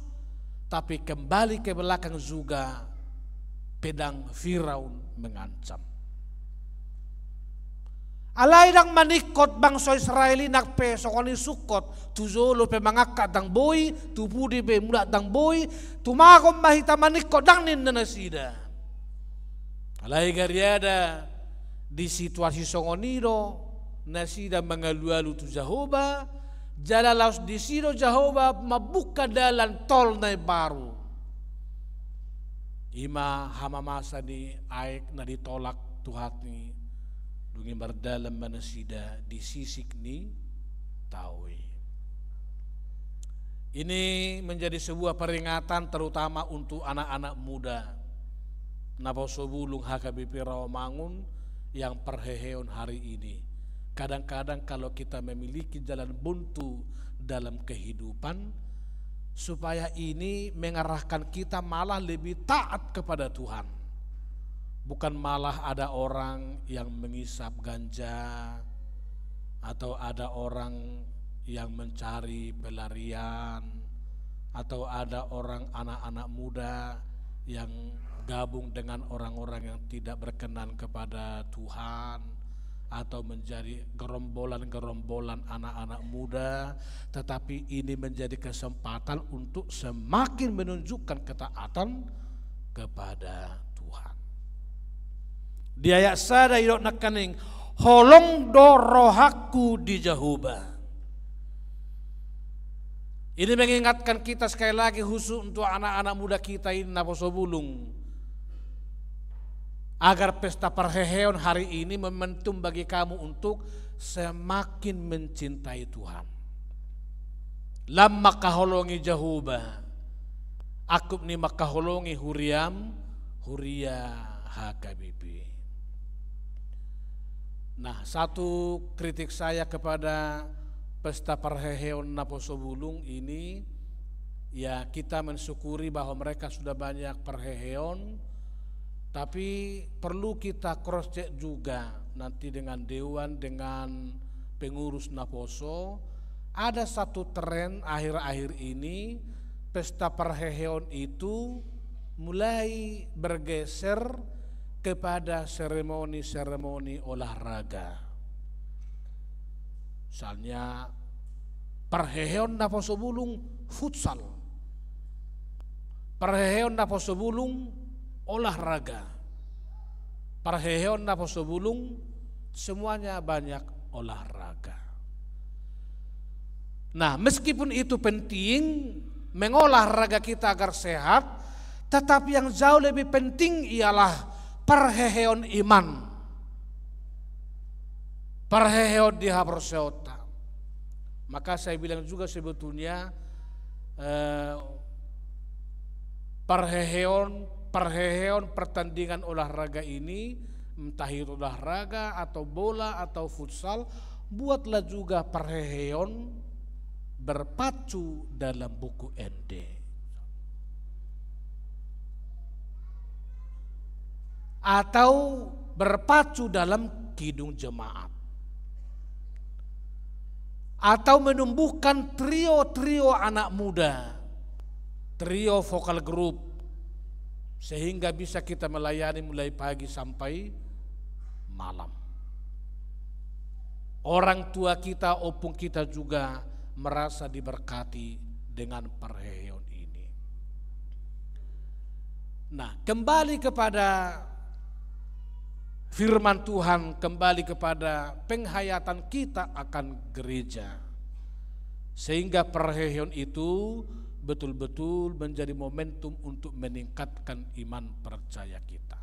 tapi kembali ke belakang juga pedang Firaun mengancam. Alai ndang maningkot bangso Israel i, nang pe songon i sungkot, tu jolo pe mangangkat ndang boi, tu pudi pe mulak ndang boi, tumagon ma hita maningkot, ndang ninna nasida. Alai gariada di situasi songon i do nasida mangalualu tu Jahowa, jala laos disi do Jahowa mambuka dalan tol na imbaru. I ma hamamasa ni aek na ditolak Tuhan i, dung i mardalan ma nasida di sisik ni tao i. Ini menjadi sebuah peringatan terutama untuk anak-anak muda. Naposobulung H K B P Rawamangun yang perheheon hari ini. Kadang-kadang kalau kita memiliki jalan buntu dalam kehidupan, supaya ini mengarahkan kita malah lebih taat kepada Tuhan. Bukan malah ada orang yang mengisap ganja, atau ada orang yang mencari pelarian, atau ada orang, anak-anak muda yang gabung dengan orang-orang yang tidak berkenan kepada Tuhan, atau menjadi gerombolan-gerombolan anak-anak muda, tetapi ini menjadi kesempatan untuk semakin menunjukkan ketaatan kepada Tuhan. Di ayat sada didok nangkaning, "Holong do rohangku di Jahowa." Ini mengingatkan kita sekali lagi, khusus untuk anak-anak muda kita ini, Naposobulung, agar pesta perheheon hari ini momentum bagi kamu untuk semakin mencintai Tuhan. Lam mangkaholongi Jahowa, angkup ni mangkaholongi huriam, huria H K B P. Nah, satu kritik saya kepada pesta perheheon Naposobulung ini, ya, kita mensyukuri bahwa mereka sudah banyak perheheon, tapi perlu kita cross check juga nanti dengan dewan, dengan pengurus Naposo. Ada satu tren akhir-akhir ini, pesta perheheon itu mulai bergeser kepada seremoni-seremoni olahraga. Misalnya, perheheon Naposobulung futsal, perheheon Naposobulung olahraga, perheheon Naposobulung semuanya banyak olahraga. Nah, meskipun itu penting, mengolah raga kita agar sehat, tetapi yang jauh lebih penting ialah perheheon iman, perheheon di haporseaonta. Maka saya bilang juga sebetulnya, eh, perheheon, perheheon pertandingan olahraga ini, entah itu olahraga atau bola atau futsal, buatlah juga perheheon berpacu dalam Buku Ende, atau berpacu dalam Kidung Jemaat, atau menumbuhkan trio-trio anak muda, trio vokal group, sehingga bisa kita melayani mulai pagi sampai malam. Orang tua kita, ompung kita juga merasa diberkati dengan perheheon ini. Nah, kembali kepada firman Tuhan, kembali kepada penghayatan kita akan gereja, sehingga perheheon itu betul-betul menjadi momentum untuk meningkatkan iman percaya kita.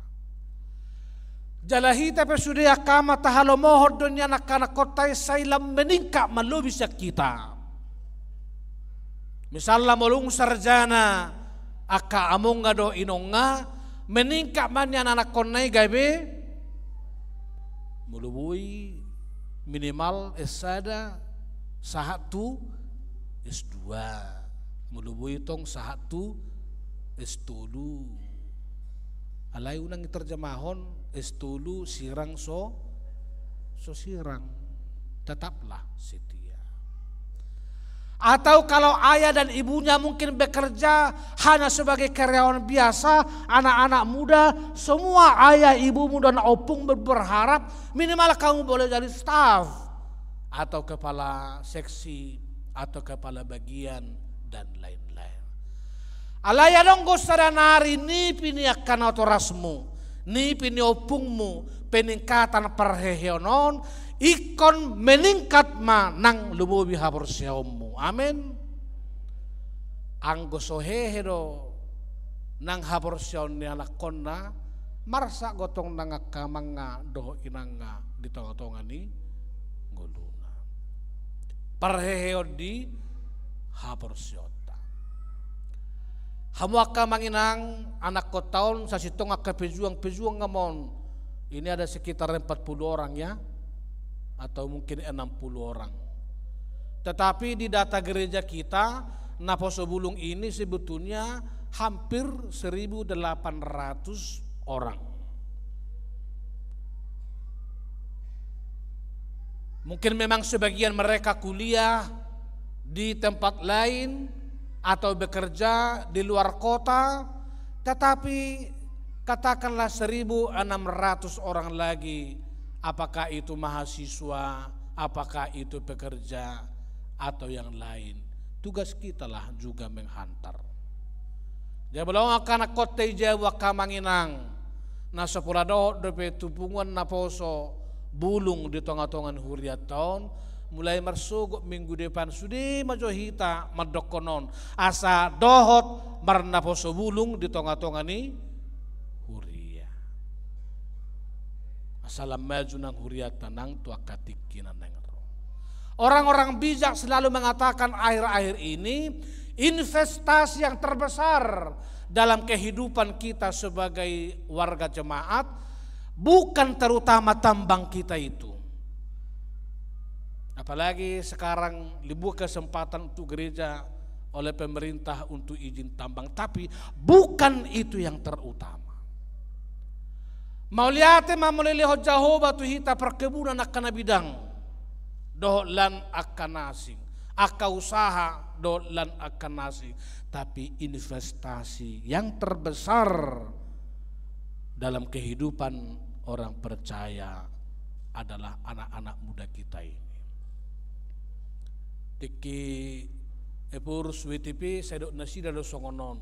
Jala hita pe sude angka ama, tahalomohon do nian angka anakhonta i sai lam meningkat ma lobi sian hita. Misalna molo dung sarjana angka amongna dohot inongna, meningkat ma nian anakhonna i gabe molo boi minimal S sada sahat tu S dua, molo boi tong sahat tu S tolu. Alai unang diterjemahon S tolu sirang so, so sirang. Tetaplah setia. Atau kalau ayah dan ibunya mungkin bekerja hanya sebagai karyawan biasa, anak-anak muda, semua ayah ibumu dan ompung ber-, berharap minimal kamu boleh jadi staf atau kepala seksi atau kepala bagian dan lain-lain. Alai adong do sada nari nipi ni angka natorasmu, nipi ni ompungmu, peningkatan perheheon on, ingkon meningkat ma nang lumobi haporseaonmu. Amen. Anggo so hehe do nang haporseaon ni anakhonna, marsak do tong nang angka amangna dohot inangna di tonga-tonga ni ngoluna. Parheheon di haporseaonta. Hamu angka amang inang, anak kota on, sasintong angka pejuang, pejuang ngamon. Ini ada sekitar empat puluh orang ya, atau mungkin enam puluh orang. Tetapi di data gereja kita, naposo bulung ini sebetulnya hampir seribu delapan ratus orang. Mungkin memang sebagian mereka kuliah di tempat lain atau bekerja di luar kota, tetapi katakanlah seribu enam ratus orang lagi, apakah itu mahasiswa, apakah itu pekerja, atau yang lain. Tugas kitalah juga menghantar. Jadi molo angka anak kota i jabu angka amang inang, na so pola dohot dope tu punguan naposo bulung di tonga-tonga ni hurianta on, mulai marsogot minggu depan sude ma jo hita mandokkon on, asa dohot marnaposo bulung di tonga-tonga ni huria. Asa lam maju nang hurianta nang tu angka tingki na naeng ro. Orang-orang bijak selalu mengatakan akhir-akhir ini investasi yang terbesar dalam kehidupan kita sebagai warga jemaat bukan terutama tambang kita itu. Apalagi sekarang dibuka kesempatan untuk gereja oleh pemerintah untuk izin tambang, tapi bukan itu yang terutama. Mauliate ma molo dilehon Jahowa tu hita perkebunan angka na bidang dohot lan angka na asing, angka usaha dohot lan angka na asing, tapi investasi yang terbesar dalam kehidupan orang percaya adalah anak-anak muda kita ini. Tingki Epurus W T P, sai didok nasida do songon on.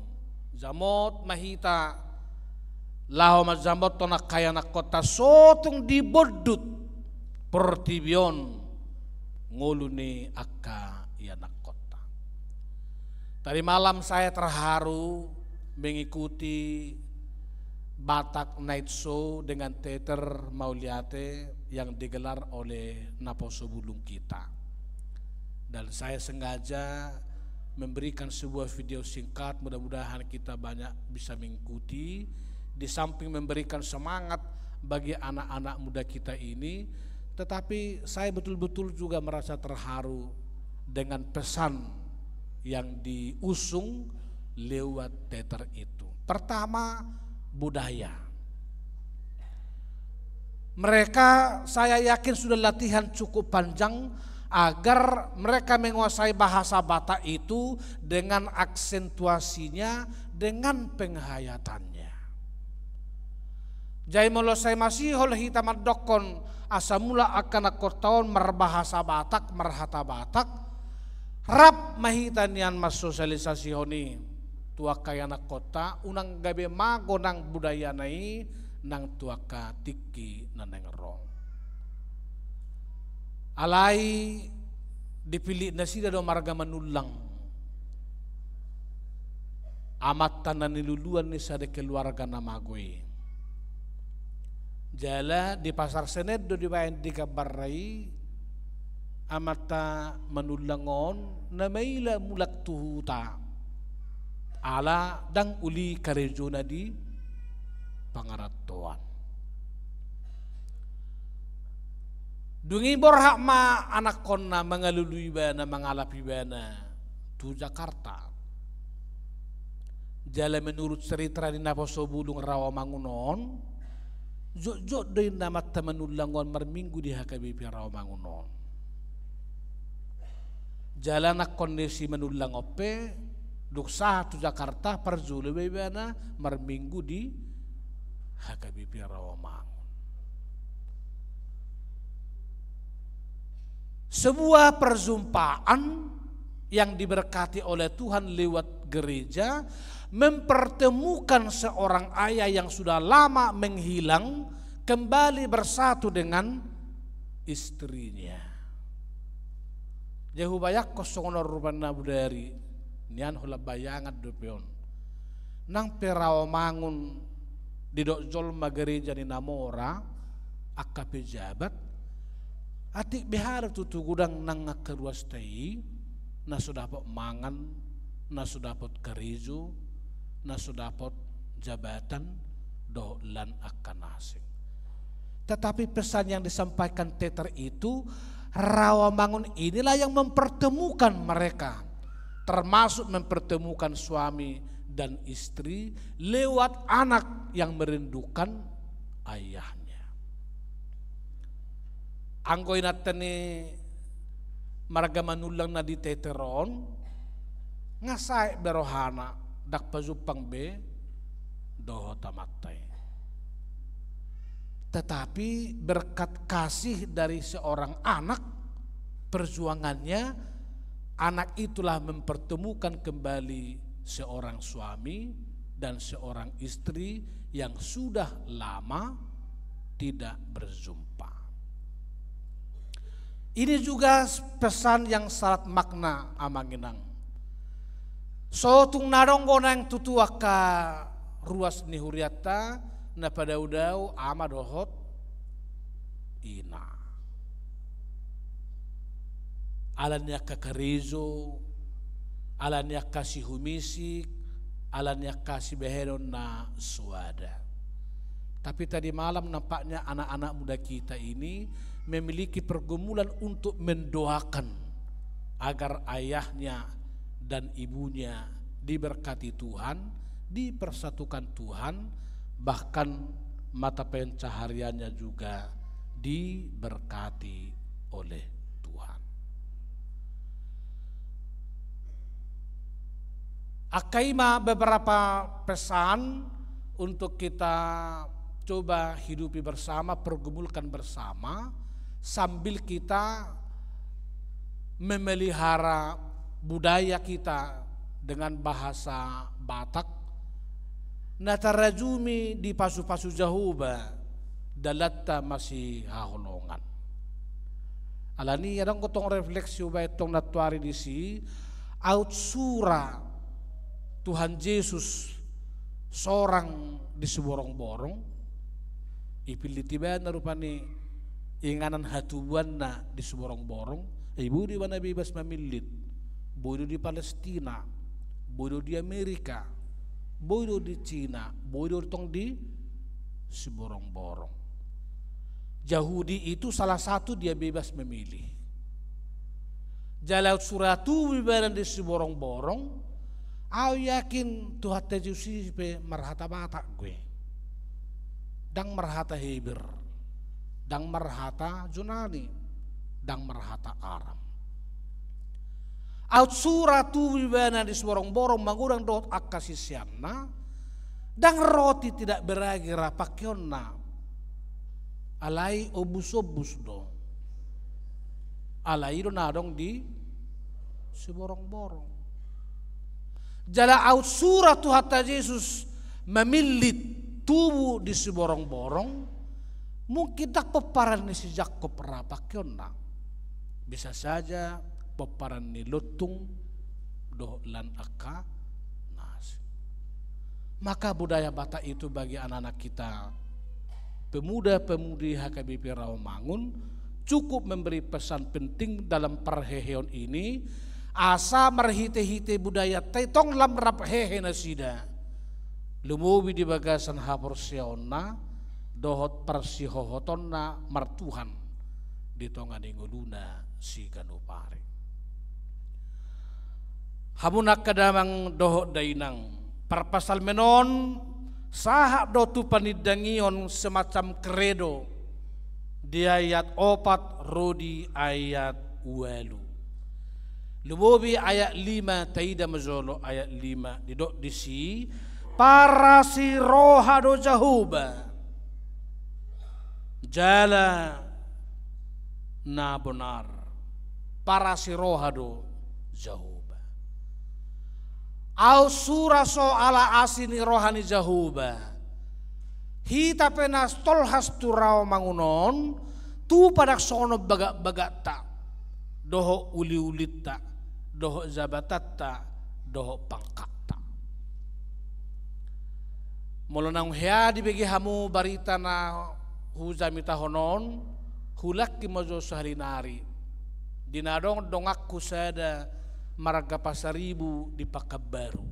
Jamot ma hita laho manjamothon angka ianakhonta, so tung dibondut portibi on ngolu ni angka ianakhonta. Tadi malam saya terharu mengikuti Batak Night Show dengan teater Mauliate yang digelar oleh Naposo Bulung kita. Dan saya sengaja memberikan sebuah video singkat, mudah-mudahan kita banyak bisa mengikuti. Di samping memberikan semangat bagi anak-anak muda kita ini, tetapi saya betul-betul juga merasa terharu dengan pesan yang diusung lewat teater itu. Pertama, budaya. Mereka, saya yakin, sudah latihan cukup panjang agar mereka menguasai bahasa Batak itu dengan aksentuasinya, dengan penghayatannya. Jadi molo sai masihol hita mandokkon asa mulak angka ianakhonta on marbahasa Batak, marhata Batak, rap ma hita nian mansosialisasihon i tu angka ianakhonta, unang gabe mago nang budayana i nang tu angka tingki na naeng ro. Alai dipillit nasida do marga Manullang, amanta na niluluan ni sada keluarga na mago i. Jala di Pasar Senen do dibaen di gambarna i amanta Manullang on na maila mulak tu huta, ala ndang uli karejona di pangarantoan. Dung i borhat ma anakhonna mangalului ibana, mangalap ibana tu Jakarta. Jala menurut cerita ni Naposo Bulung Rawamangun on, jotjot do inna amanta Manullang on marminggu di H K B P Rawamangun on. Jala anakhon ni si Manullang on pe, dung sahat tu Jakarta, parjolo ma ibana marminggu di H K B P Rawamangun. Sebuah perjumpaan yang diberkati oleh Tuhan lewat gereja, mempertemukan seorang ayah yang sudah lama menghilang kembali bersatu dengan istrinya. Jadi hubayangkon songon on rupani na bodari, nian holan bayangan dope on. Nang pe Rawamangun didok jolma gereja ni na mora, angka pejabat, atik be hea do tutu godang nang angka ruasta i na so dapot mangan, na so dapot karejo, na so dapot jabatan dohot lan angka na asing. Tetapi pesan yang disampaikan Teter itu, Rawamangun inilah yang mempertemukan mereka, termasuk mempertemukan suami dan istri lewat anak yang merindukan ayahnya. Anggo inanta ni marga Manullang na di Teter on, nga sae be rohana, ndang pajumpang be dohot amanta i. Tetapi berkat kasih dari seorang anak, perjuangannya, anak itulah mempertemukan kembali seorang suami dan seorang istri yang sudah lama tidak berjumpa. Ini juga pesan yang syarat makna, Amang Inang. So tung na adong do naeng tutu angka ruas ni hurianta na padaodao ama dohot ina. Ala ni angka karejo, ala ni angka sihumisik, ala ni angka sibahenon na soada. Tapi tadi malam nampaknya anak-anak muda kita ini memiliki pergumulan untuk mendoakan agar ayahnya dan ibunya diberkati Tuhan, dipersatukan Tuhan, bahkan mata pencahariannya juga diberkati oleh Tuhan. Angka i ma beberapa pesan untuk kita coba hidupi bersama, pergumulkan bersama, sambil kita memelihara budaya kita dengan bahasa Batak, na tarajumi di pasu-pasu Jahowa, dalanta masihaholongan. Alani i adong do tong refleksi hubaen tong nantoari disi, aut sura Tuhan Jesus sorang di siborongborong, ipillit ibana rupani inganan hatubuanna di siborongborong, ai boi do ibana bebas mamillit, boi do di Palestina, boi do di Amerika, boi do di Cina, boi do tong di siborongborong. Jahudi itu salah satu dia bebas memilih. Jala aut sura tubu ibana di siborongborong, au yakin Tuhanta Jesus i pe marhata Batak do i. Ndang marhata Heber, ndang marhata Junani, ndang marhata Aram. Aut sura tubu ibana di siborongborong mangundang dohot angka siseanna, ndang roti tidak beragi ra pangkeonna. Alai ombus-ombus do. Alai i do na adong di siborongborong. Jala aut sura Tuhanta Jesus mamillit tubu di siborongborong, mungkin ndang pomparan ni si Jakob ra pangkeonna. Bisa saja pomparan ni lontung dohot lan angka na asing. Maka budaya Batak itu bagi anak-anak kita, pemuda-pemudi H K B P Rawamangun, cukup memberi pesan penting dalam parheheon ini, asa marhite-hite budayanta i tong lam rap hehe nasida, lumobi di bagasan haporseaonna dohot parsihohotonna martuhan di tonga ni ngoluna siganup ari. Hamu angka damang dohot dainang, parpsalmen on sahat do tu panindangion semacam kredo di ayat opat ro di ayat ualu. Lumobi ayat lima, taida ma jolo ayat lima, didok disi, parasiroha do Jahowa, jala na bonar, parasiroha do Jahowa. Aut sura so ala asi ni roha ni Jahowa, hita pe na tolhas tu Rawamangun on, tupa ndang songon bagak-bagakta, dohot uli-ulinta, dohot jabatanta, dohot pangkatta. Molo naung hea dibege hamu barita na hujamitahon on, hulangki ma jo sahali nari. Di na adong donganku sada marga Pasaribu di Pakanbaru.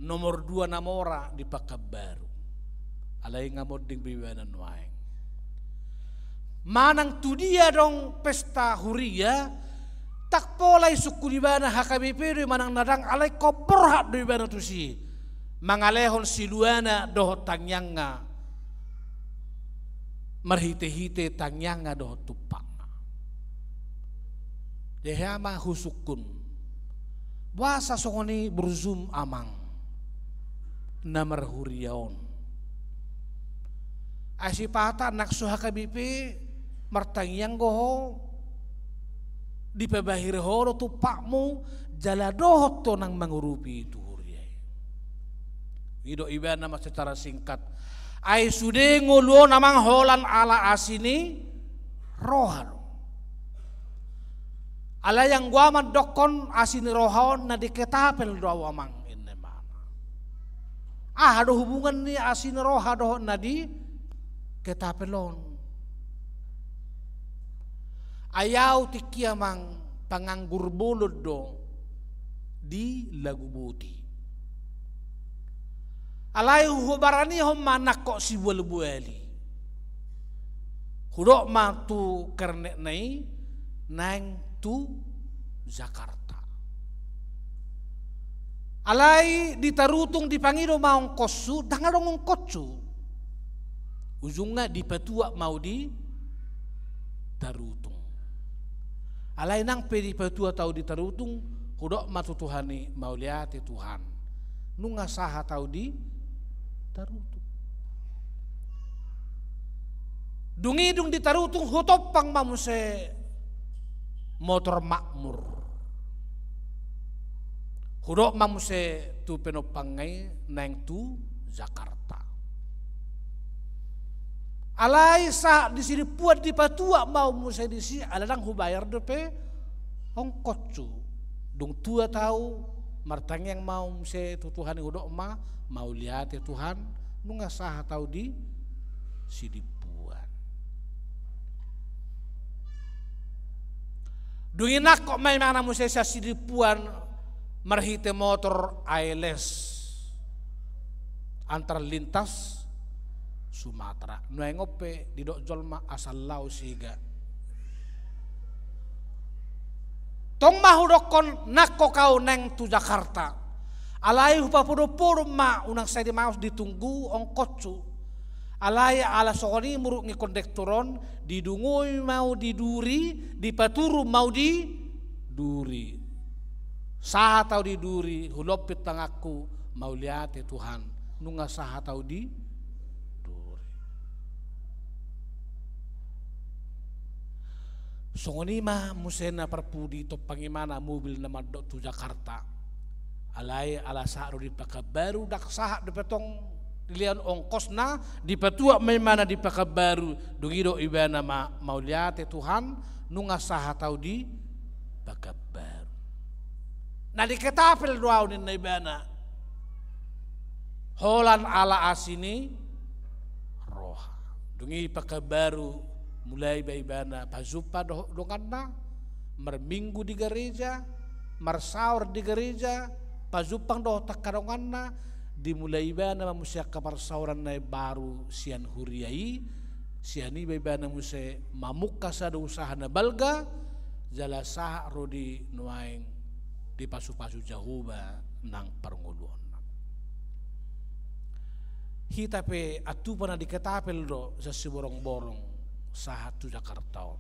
Nomor dua na mora di Pekanbaru. Alai nga monding be ibana nuaeng. Manang tu dia adong pesta huria, ndang pola isungkun ibana H K B P do i manang na ndang, alai ingkon borhat do ibana tusi mangalehon siluana dohot tangiangna, marhite-hite tangiangna dohot tumpakna. Jadi hea ma husungkun, boasa songon i burjum amang na marhuria on? Ai sipata nang so H K B P martangiang do ho, dipabahir ho do tumpakmu, jala dohot ho nang mangurupi tu huria i. Didok ibana ma secara singkat, ai sude ngolu on amang holan ala asi ni roha do. Alai anggo au mandokkon asi ni roha on na di ketapel do au amang, inna ibana. Aha do hubungan ni asi ni roha dohot na di ketapel on? Ai au tingki amang panganggur bolon do di Laguboti. Alai hubaranihon ma nangkok sibual-buali. Hudok ma tu kernetna i naeng tu Jakarta. Alai di Tarutung dipangido ma ongkoshu, ndang adong ongkoshu. Ujungna dipatuak ma au di Tarutung. Alai nang pe dipatuak au di Tarutung, hudok ma tu Tuhan i, mauliate Tuhan, nunga sahat au di Tarutung. Dung i dung di Tarutung hutompang ma muse motor Makmur. Hudok ma muse tu penompangna i naeng tu Jakarta. Alai sahat di Sidimpuan dipatuak ma au muse disi, ala ndang hubayar dope ongkoshu. Dung tuat au, martangiang ma au muse tu Tuhan i, hudok ma, mauliate Tuhan, nunga sahat au di Sidimpuan. Dung i nangkok ma ibana muse sian Sidimpuan marhite motor A L S, antar lintas Sumatera. Nuaeng on pe didok jolma asal lao sega. Tong ma hudokkon nangkok au naeng tu Jakarta. Alai hupapodompodom ma, unang sai dimaos, ditunggu ongkoshu. Alai ala songon i muruk ni kondektur on, didungoi ma au di Duri, dipaturu ma au di Duri. Sahat au di Duri, hulompit tanganku, mauliate Tuhan, nunga sahat au di Duri. Songon i ma muse na parpudi, tompang ibana mobil na mandok tu Jakarta. Alai ala sahat ro di Pekanbaru, ndang sahat dope tong dilehon ongkosna, dipatuak ma ibana di Pekanbaru, dung i didok ibana ma, mauliate Tuhan, nunga sahat au di Pekanbaru. Na di Ketapel do au, ninna ibana. Holan ala asi ni roha. Dung i Pekanbaru mulai ma ibana pajumpa dohot donganna, marminggu di gareja, marsaor di gareja, pajumpang dohot angka donganna, dimulai ibana ma muse angka parsaoran na imbaru sian huria i, sian i ma ibana muse mamungka sada usaha na balga, jala sahat ro di nuaeng dipasupasu Jahowa nang parngoluonna. Hita pe antupa na di Ketapel do sian Siborongborong sahat tu Jakarta on.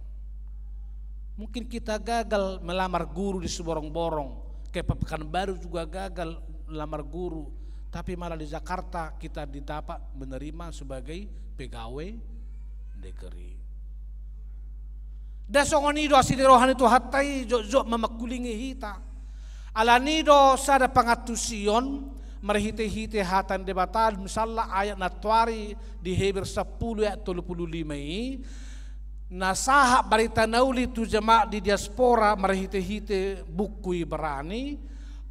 Mungkin kita gagal melamar guru di Siborongborong, ke Pekanbaru juga gagal melamar guru, tapi malah di Jakarta kita didapat menerima sebagai pegawai negeri. Ndang songon i do asi ni roha ni Tuhanta i, jotjot ma mangkulingi hita. Alani do sada pangantusion marhitehite hata ni Debata, misalna ayat na tuari di Heber sampulu ayat tolu pulu lima i, na sahat barita na uli tu jemaat di diaspora marhitehite buku Ibrani,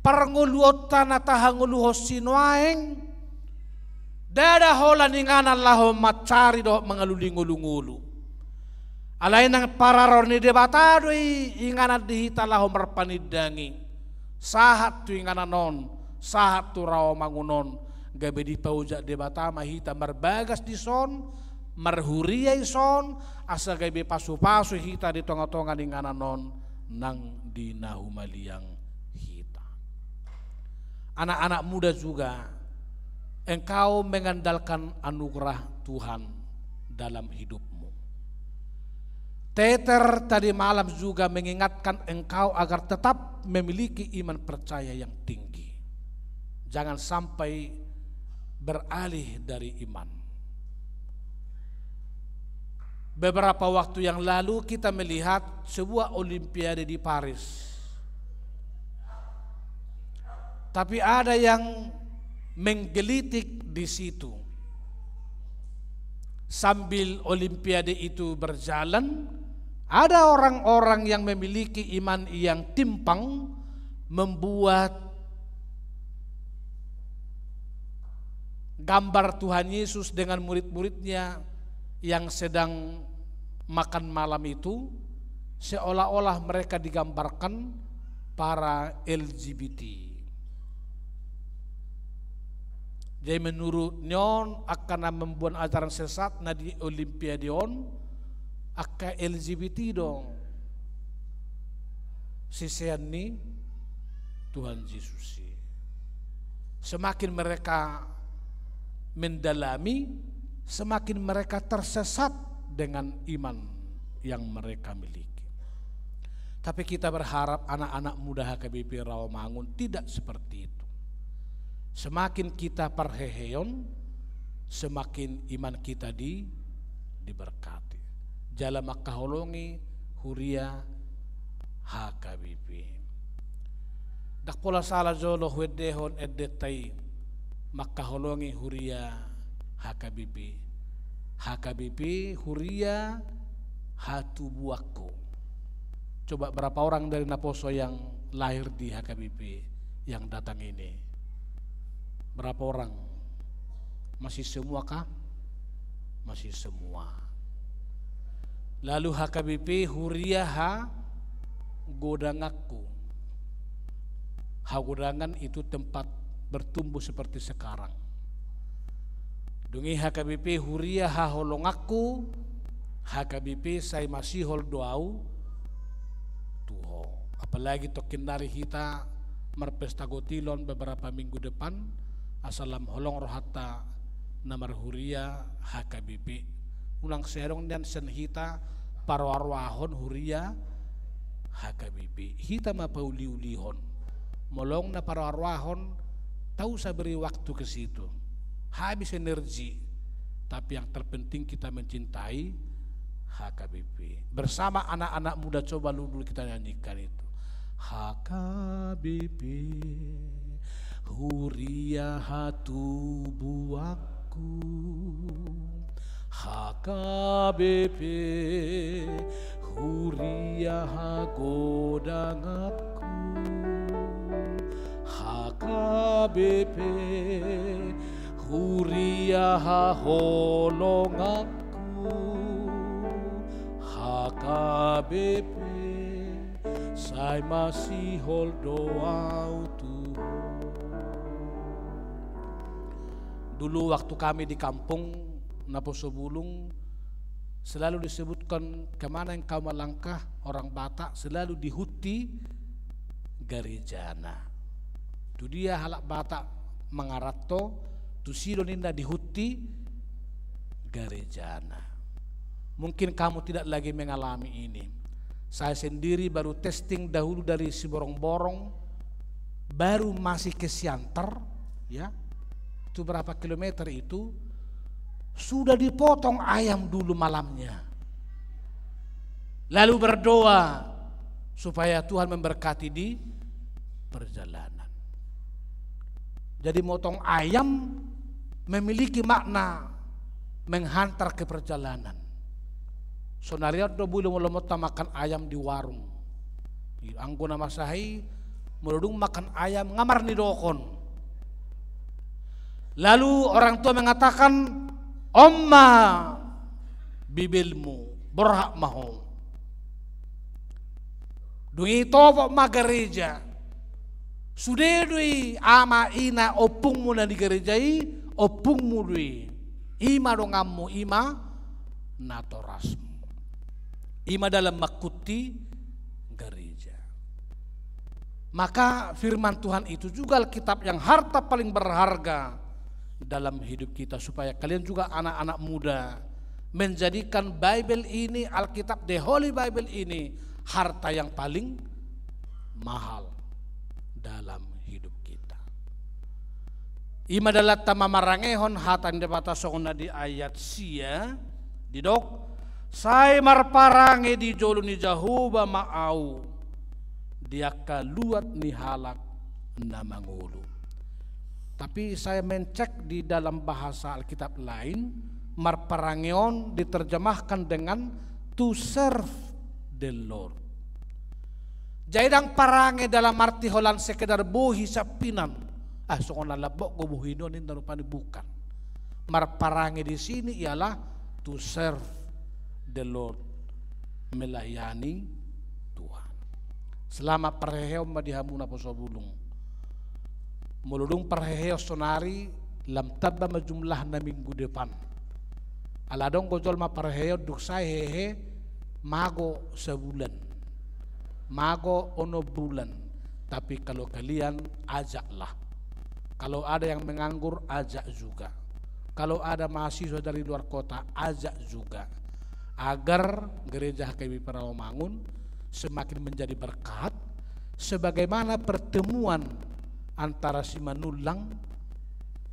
parngoluonta na tahangoluhon sinuaeng, ndada holan inganan laho mansari dohot mangalului ngolungolu. Alai nang pararo ni Debata do i inganan di hita laho marpanindangi. Sahat tu inganan on, sahat tu raomangun on, gabe dipaojak Debata ma hita marbagas dison, marhuria dison, asa gabe pasupasu hita di tongatonga ni inganan on nang di na humaliang hita. Anak-anak muda juga, engkau mengandalkan anugerah Tuhan dalam hidupmu. Teater tadi malam juga mengingatkan engkau agar tetap memiliki iman percaya yang tinggi. Jangan sampai beralih dari iman. Beberapa waktu yang lalu kita melihat sebuah olimpiade di Paris. Tapi ada yang menggelitik di situ. Sambil olimpiade itu berjalan, ada orang-orang yang memiliki iman yang timpang membuat gambar Tuhan Yesus dengan murid-muridnya yang sedang makan malam itu, seolah-olah mereka digambarkan para L G B T. Jadi menurut nion, angka na mamboan ajaran sesat na di Olimpiade on, angka L G B T do sisean ni Tuhan Jesus i. Semakin mereka mendalami, semakin mereka tersesat dengan iman yang mereka miliki. Tapi kita berharap anak-anak muda H K B P Rawamangun tidak seperti itu. Semakin kita parheheon, semakin iman kita di, diberkati. Jala mangkaholongi huria H K B P. Ndang pola sala jolo huendehon endenta i, mangkaholongi huria H K B P. H K B P huria hatubuanku. Coba berapa orang dari naposo yang lahir di H K B P yang datang ini? Berapa orang? Masih semua kah? Masih semua. Lalu H K B P huria hagodanganku. Hagodangan itu tempat bertumbuh seperti sekarang. Dung i H K B P huria haholonganku, H K B P sai masihol do ahu tu ho. Apalagi tongkin nari hita marpesta gotilon beberapa minggu depan, asa lam holong rohanta na marhuria H K B P. Unang sai adong nian sian hita paroaroahon huria H K B P. Hita ma pauliulihon. Molo adong na paroaroahon, tak usah beri waktu ke situ. Habis energi. Tapi yang terpenting kita mencintai H K B P. Bersama anak-anak muda coba dulu kita nyanyikan itu. H K B P, huria hatubuanku. H K B P, huria hagodanganku. H K B P, huria haholonganku. H K B P, sai masihol do ahu tu ho. Dulu waktu kami di kampung Naposo Bulung, selalu disebutkan, kemana engkau melangkah, orang Batak selalu dihunti garejana. Tu dia halak Batak mangaranto, tusi do ninna dihunti garejana. Mungkin kamu tidak lagi mengalami ini. Saya sendiri baru testing dahulu dari Siborongborong, baru masih ke Siantar, ya. Itu berapa kilometer itu, sudah dipotong ayam dulu malamnya. Lalu berdoa supaya Tuhan memberkati di perjalanan. Jadi motong ayam memiliki makna menghantar ke perjalanan. Sonari on do boi lomo-lomonta makan ayam di warung. Anggo na masa i, molo dung makan ayam, nga marnidokon. Lalu orang tua mengatakan, on ma bibelmu, borhat ma ho. Dung i topot ma gareja. Sude do i ama ina ompungmu na di gereja i, ompungmu do i. I ma donganmu, i ma natorasmu. I ma dalan mangkuti gereja. Maka firman Tuhan itu juga Alkitab yang harta paling berharga dalam hidup kita, supaya kalian juga anak-anak muda menjadikan Bible ini, Alkitab, the Holy Bible ini, harta yang paling mahal dalam hidup kita. I ma dalanta mamarangehon hata ni Debata songon na di ayat sia, didok, sai marparange di jolo ni Jahowa ma ahu di angka luat ni halak na mangolu. Tapi saya mencek di dalam bahasa Alkitab lain, marparange on diterjemahkan dengan to serve the Lord. Jadi ndang parange dalam arti holan sekedar bohi siampinan. Ah, songon na lambok do bohi on, ninna rupani, bukan. Marparange di sini ialah to serve the Lord, melayani Tuhan. Selamat parheheon ma di hamu naposo bulung. Molo dung parheheon saonari, lam tamba ma jumlahna minggu depan. Ala adong do jolma parheheon dung sae hehe mago sabulan, mago onom bulan. Tapi kalau kalian, ajaklah. Kalau ada yang menganggur, ajak juga. Kalau ada mahasiswa dari luar kota, ajak juga. Agar gereja H K B P Rawamangun semakin menjadi berkat, sebagaimana pertemuan antara Simanullang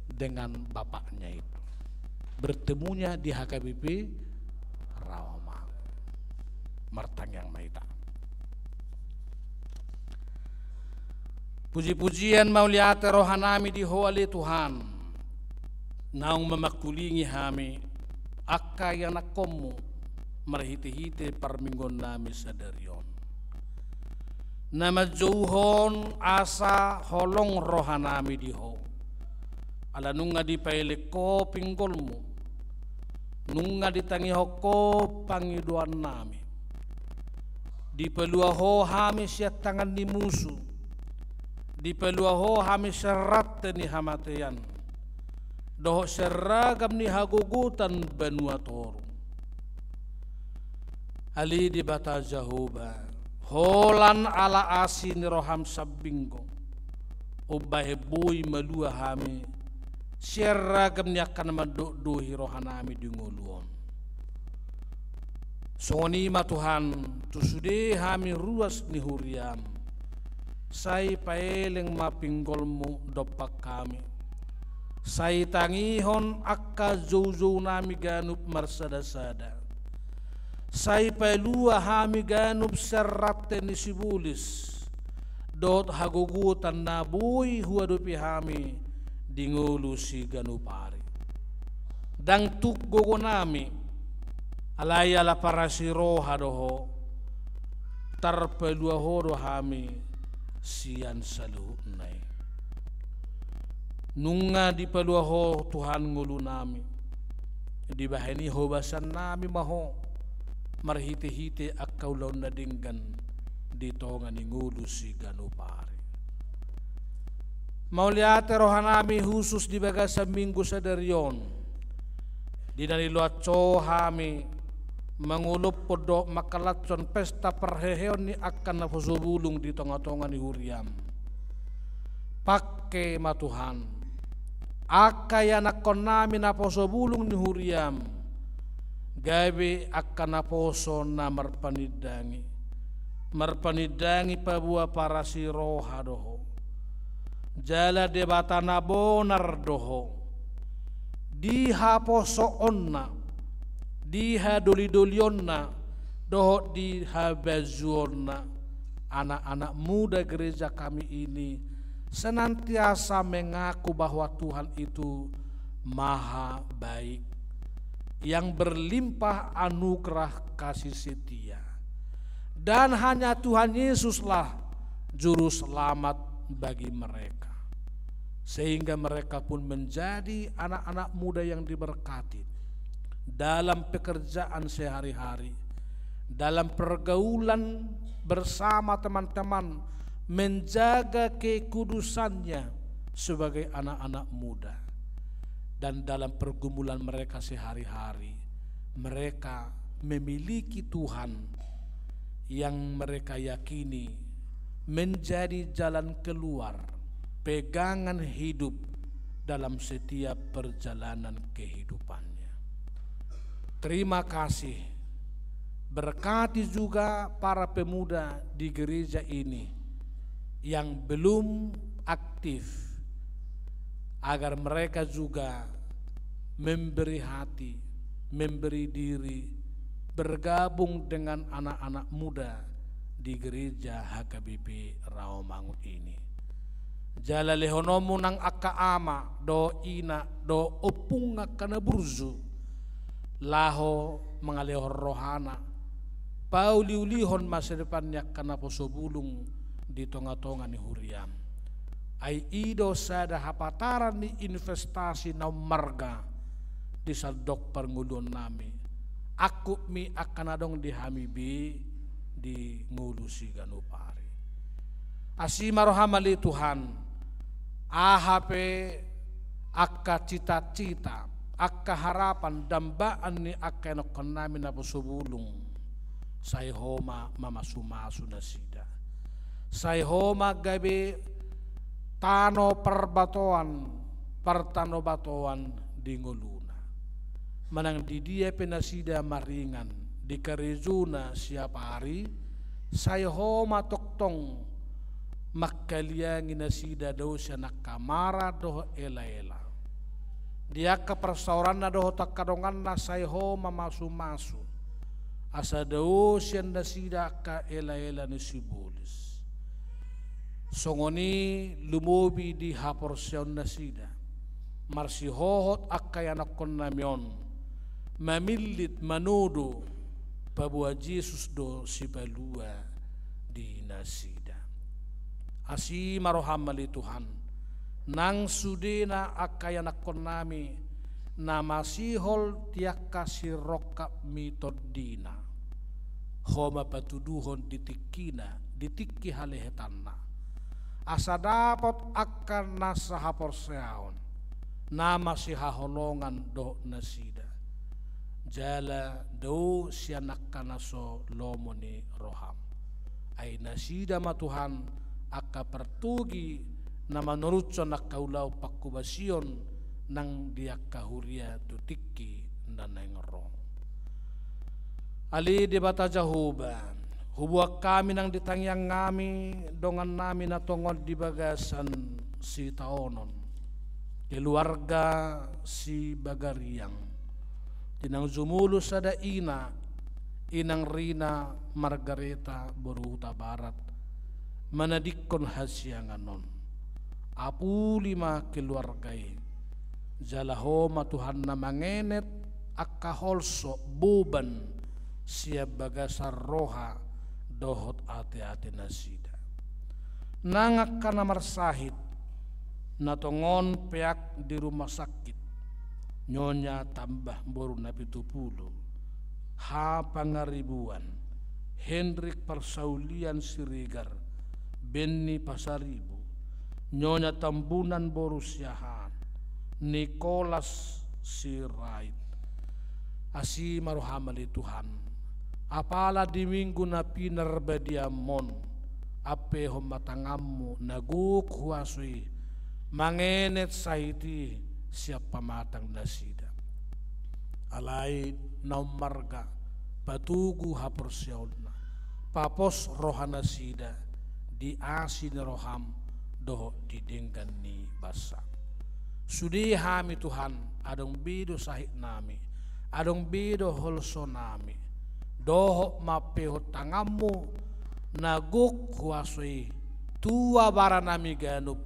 dengan bapaknya itu. Bertemunya di H K B P Rawamangun. Martangiang ma hita. Puji-pujian mauliate rohanami di Ho ale Tuhan, naung mamangkulingi hami angka ianakkonmu marhite-hite parmingguonnami sadari on. Na manjouhon asa holong rohanami di Ho, ala nunga dipaelek Ho pinggolmu, nunga ditangihon Ho pangidoannami. Dipalua Ho hami sian tangan ni musu, dipalua Ho hami sian rante ni hamatean, dohot sian ragam ni hagogotan banua toru. Ale Debata Jahowa, holan ala asi ni roham sambing do umbahen boi malua hami sian ragam ni angka na mandokdok rohanami di ngolu on. Songon i ma Tuhan, tu sude hami ruas ni huriam, sai paelek ma pinggolmu dompak hami. Sai tangihon angka joujounami ganup marsada-sada. Sai palua hami ganup sian rante ni sibolis dohot hagogotan na boi huadopi hami di ngolu siganup ari. Ndang tuk gogonami, alai ala parasi roha do Ho, tarpalua Ho do hami sian saluhutna i. Nunga dipalua Ho Tuhan ngolunami, dibahen i hobasannami ma Ho marhite-hite angka ulaon na denggan di tonga ni ngolu siganup ari. Mauliate rohanami husus di bagasan minggu sadari on, di na niloas Ho hami mangolophon dohot mangkalashon pesta parheheon ni angka naposo bulung di tonga-tonga ni huriam. Pangke ma Tuhan angka ianakkonnami naposo bulung ni huriam, gabe angka naposo na marpanindangi, marpanindangi paboa parasi roha do Ho. Jala Debata na bonar do Ho di haposoonna, di hadoli-dolionna, dohot di habajuonna. Anak-anak muda gereja kami ini senantiasa mengaku bahwa Tuhan itu maha baik, yang berlimpah anugerah kasih setia. Dan hanya Tuhan Yesuslah juru selamat bagi mereka. Sehingga mereka pun menjadi anak-anak muda yang diberkati dalam pekerjaan sehari-hari, dalam pergaulan bersama teman-teman, menjaga kekudusannya sebagai anak-anak muda. Dan dalam pergumulan mereka sehari-hari, mereka memiliki Tuhan yang mereka yakini menjadi jalan keluar, pegangan hidup dalam setiap perjalanan kehidupannya. Terima kasih. Berkati juga para pemuda di gereja ini yang belum aktif, agar mereka juga memberi hati, memberi diri, bergabung dengan anak-anak muda di gereja H K B P Rawamangun ini. Jala lehononmu nang angka ama dohot ina dohot ompung angka na burju, laho mangalehon rohana, pauliulihon masa depan ni angka naposo bulung di tongatonga ni huriam. Ai i do sada hapataran ni investasi na ummarga di sandok parngoluonnami. Angkupmi angka na adong di hami be di ngolu siganup ari. Asi ma roham ale Tuhan, aha pe angka cita-cita, angka harapan, dambaan ni angka ianakkonnami naposo bulung, sai Ho ma mamasumasu nasida. Sai Ho ma gabe tano parbatoan, partanobatoan di ngoluna. Manang di dia pe nasida maringan di karejona siap ari, sai Ho ma tongtong mangkaliangi nasida dao sian angka mara dohot elaela. Di angka parsaoranna dohot angka donganna sai Ho mamasumasu, asa dao sian nasida angka elaela ni sibolis. Songon i lumobi di haporseaon nasida, marsihohot angka ianakkonnami on, mamillit manodo paboa Jesus do Sipalua di nasida. Asi ma roham ale Tuhan, nang sudena angka ianakkonnami na masihol di angka sirongkapmi tondina, Ho ma patuduhon di tingkina, di tingki halehetanna, asa dapot angka nasa haporseaon na masihaholongan dohot nasida, jala dao sian angka na so lomo ni roham. Ai nasida ma Tuhan angka partogi na manoruthon angka ulaon pangkobasion nang di angka huria tu tingki na naeng ro. Ale Debata Jahowa, huboan hami nang di tangiangnami dongannami na tongon di bagasan sitaonon, keluarga Sibagariang, di na jumolo sada ina, Inang Rina Margareta boru Hutabarat, manadingkon hasiangan on. Apuli ma keluarga i, jala Ho ma Tuhan na mangenet angka holso, boban sian bagasan roha dohot ateate nasida. Nang angka na marsahit, na tongon peak di rumah sakit, Nyonya Tambah boru Napitupulu, H Pangaribuan, Henrik Parsaulian Siregar, Benny Pasaribu, Nyonya Tambunan boru Siahaan, Nikolas Sirait. Asi ma roham ale Tuhan, apala di minggu na pinarbadiaon on, ampehon ma tanganmu na gok huaso i, mangenet sahit i sian pamatang nasida. Alai na ummarga, patogu haporseaonna, papos roha nasida di asi ni roham dohot di denggan ni bansam. Sude hami Tuhan, adong be do sahitnami, adong be do holsonami, dohot ma ampehon tanganmu na gok huaso i tu abaranami ganup,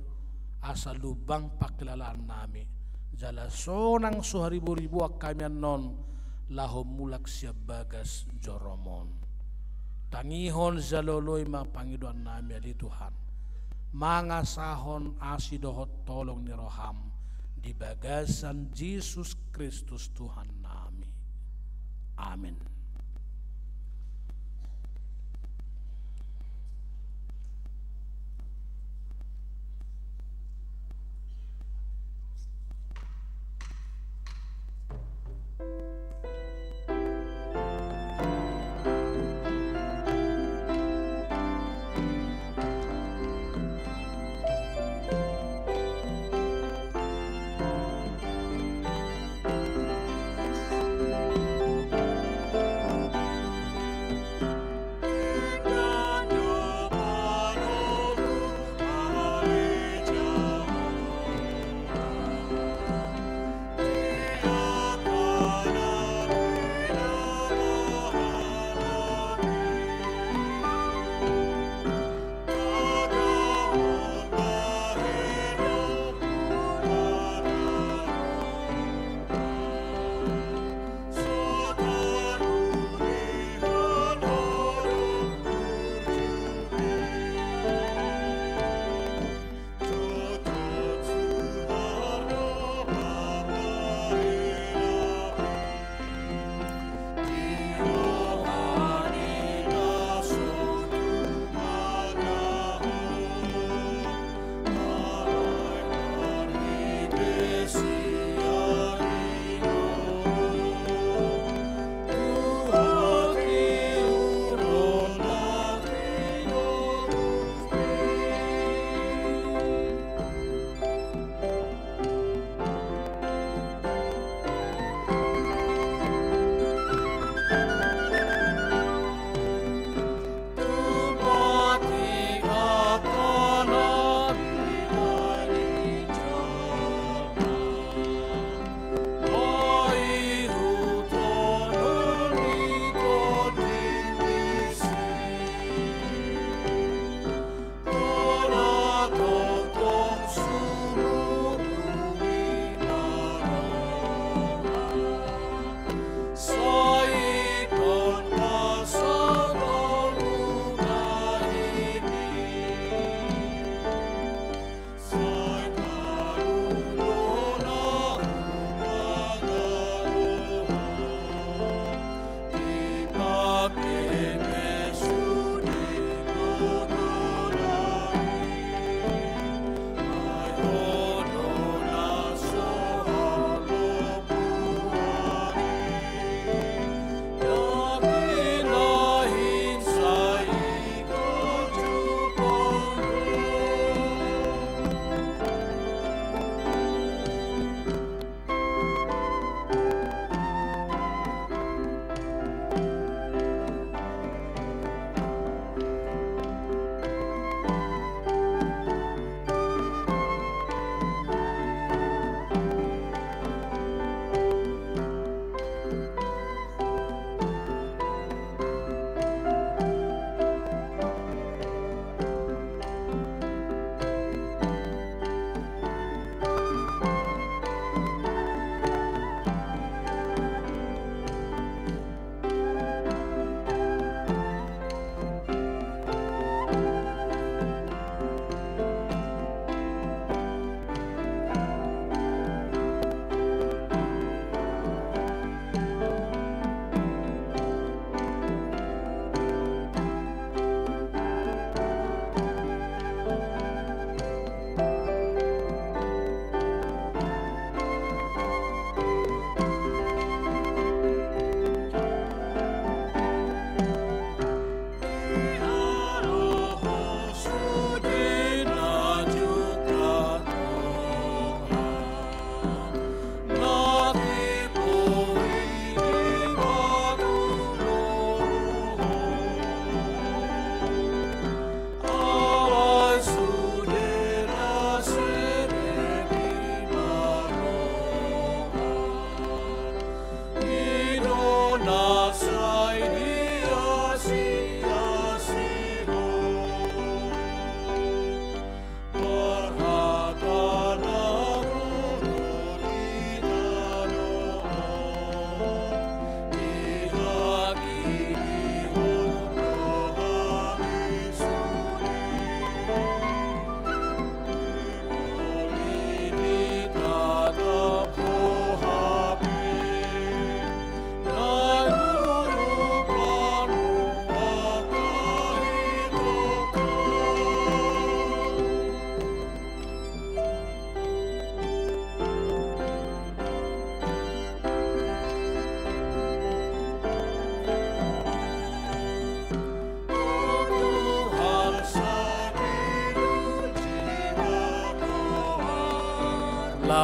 asa lumbang pangkilalaannami, jala sonang so hariboriboan hami annon laho mulak sian bagas jorom on. Tangihon jala oloi ma pangidoannami ale Tuhan, mangasahon asi dohot holong ni roham di bagasan Jesus Kristus Tuhannami. Amen.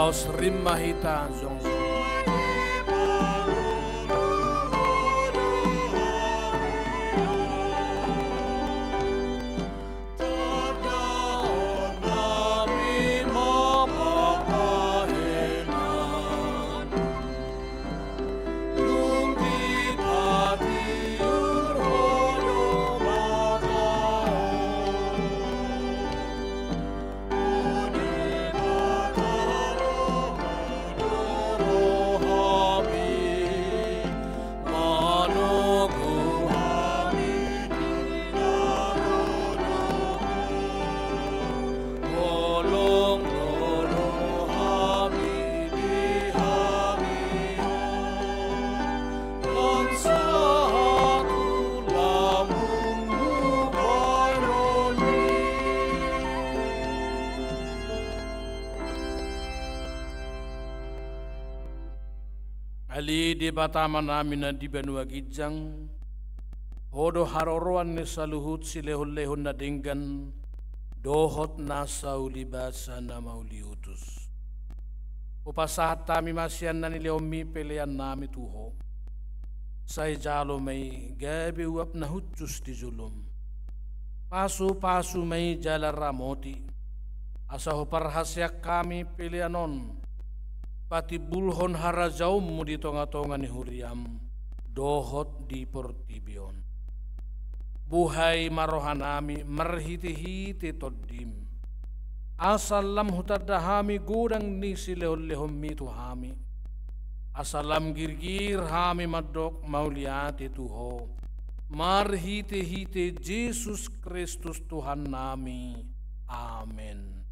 Laos rap ma hita jongjong. Ale Debata Amanami na di banua ginjang, Ho do haroroan ni saluhut silehonlehon na denggan dohot nasa ulibasa na mauliutus. Hupasahat hami ma sian na nilehonmi peleannami tu Ho. Sai jalo ma i gabe uap na hushus di jolom. Pasupasu ma i jala ramoti, asa huparhaseang hami pelean on patimbulhon harajaonmu di tongatonga ni huriam dohot di portibi on. Buhai ma rohanami marhitehite Tondim, asa lam hutanda hami godang ni silehonlehonmi tu hami, asa lam girgir hami mandok mauliate tu Ho, marhitehite Jesus Kristus Tuhannami. Amen.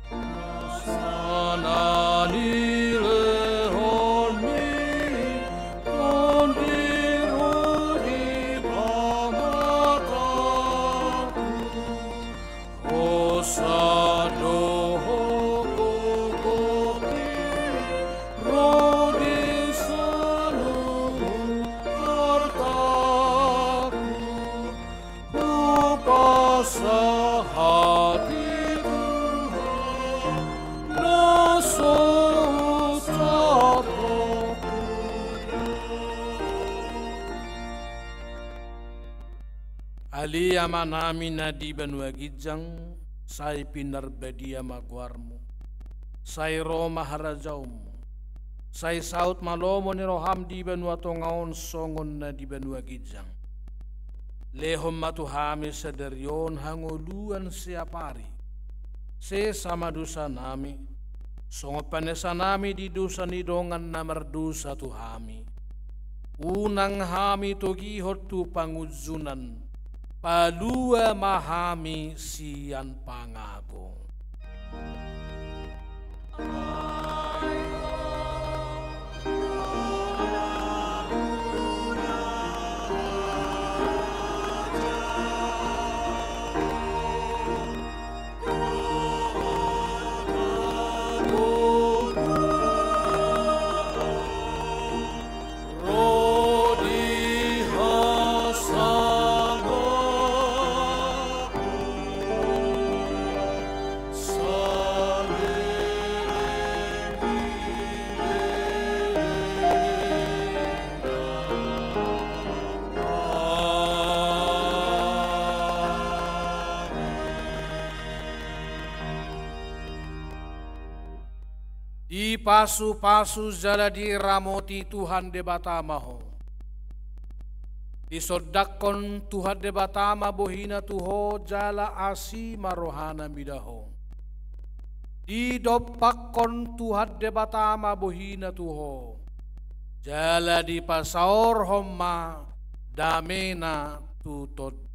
Nasa na nilehonmi Tondim ro di pamatangku, hosa do Ho gokhonhi ro di saluhut artangku. Hupasahat i tu Ho na so ucapon. Ale Amanami na di banua ginjang, sai pinarbadia ma goarmu. Sai ro ma harajaonmu. Sai saut ma lomo ni roham di banua tonga on songon na di banua ginjang. Lehon ma tu hami sadari on hangoluan siapari. Sesa ma dosanami, songon panesanami di dosa ni dongan na mardosa tu hami. Unang hami togihon tu pangunjunan, palua ma hami sian pangago. Dipasupasu jala diramoti Tuhan Debata ma ho. Disondangkon Tuhan Debata ma bohina tu ho jala asi ma rohana mida ho. Didompakkon Tuhan Debata ma bohina tu ho jala dipasaorhon ma damena tu tondim.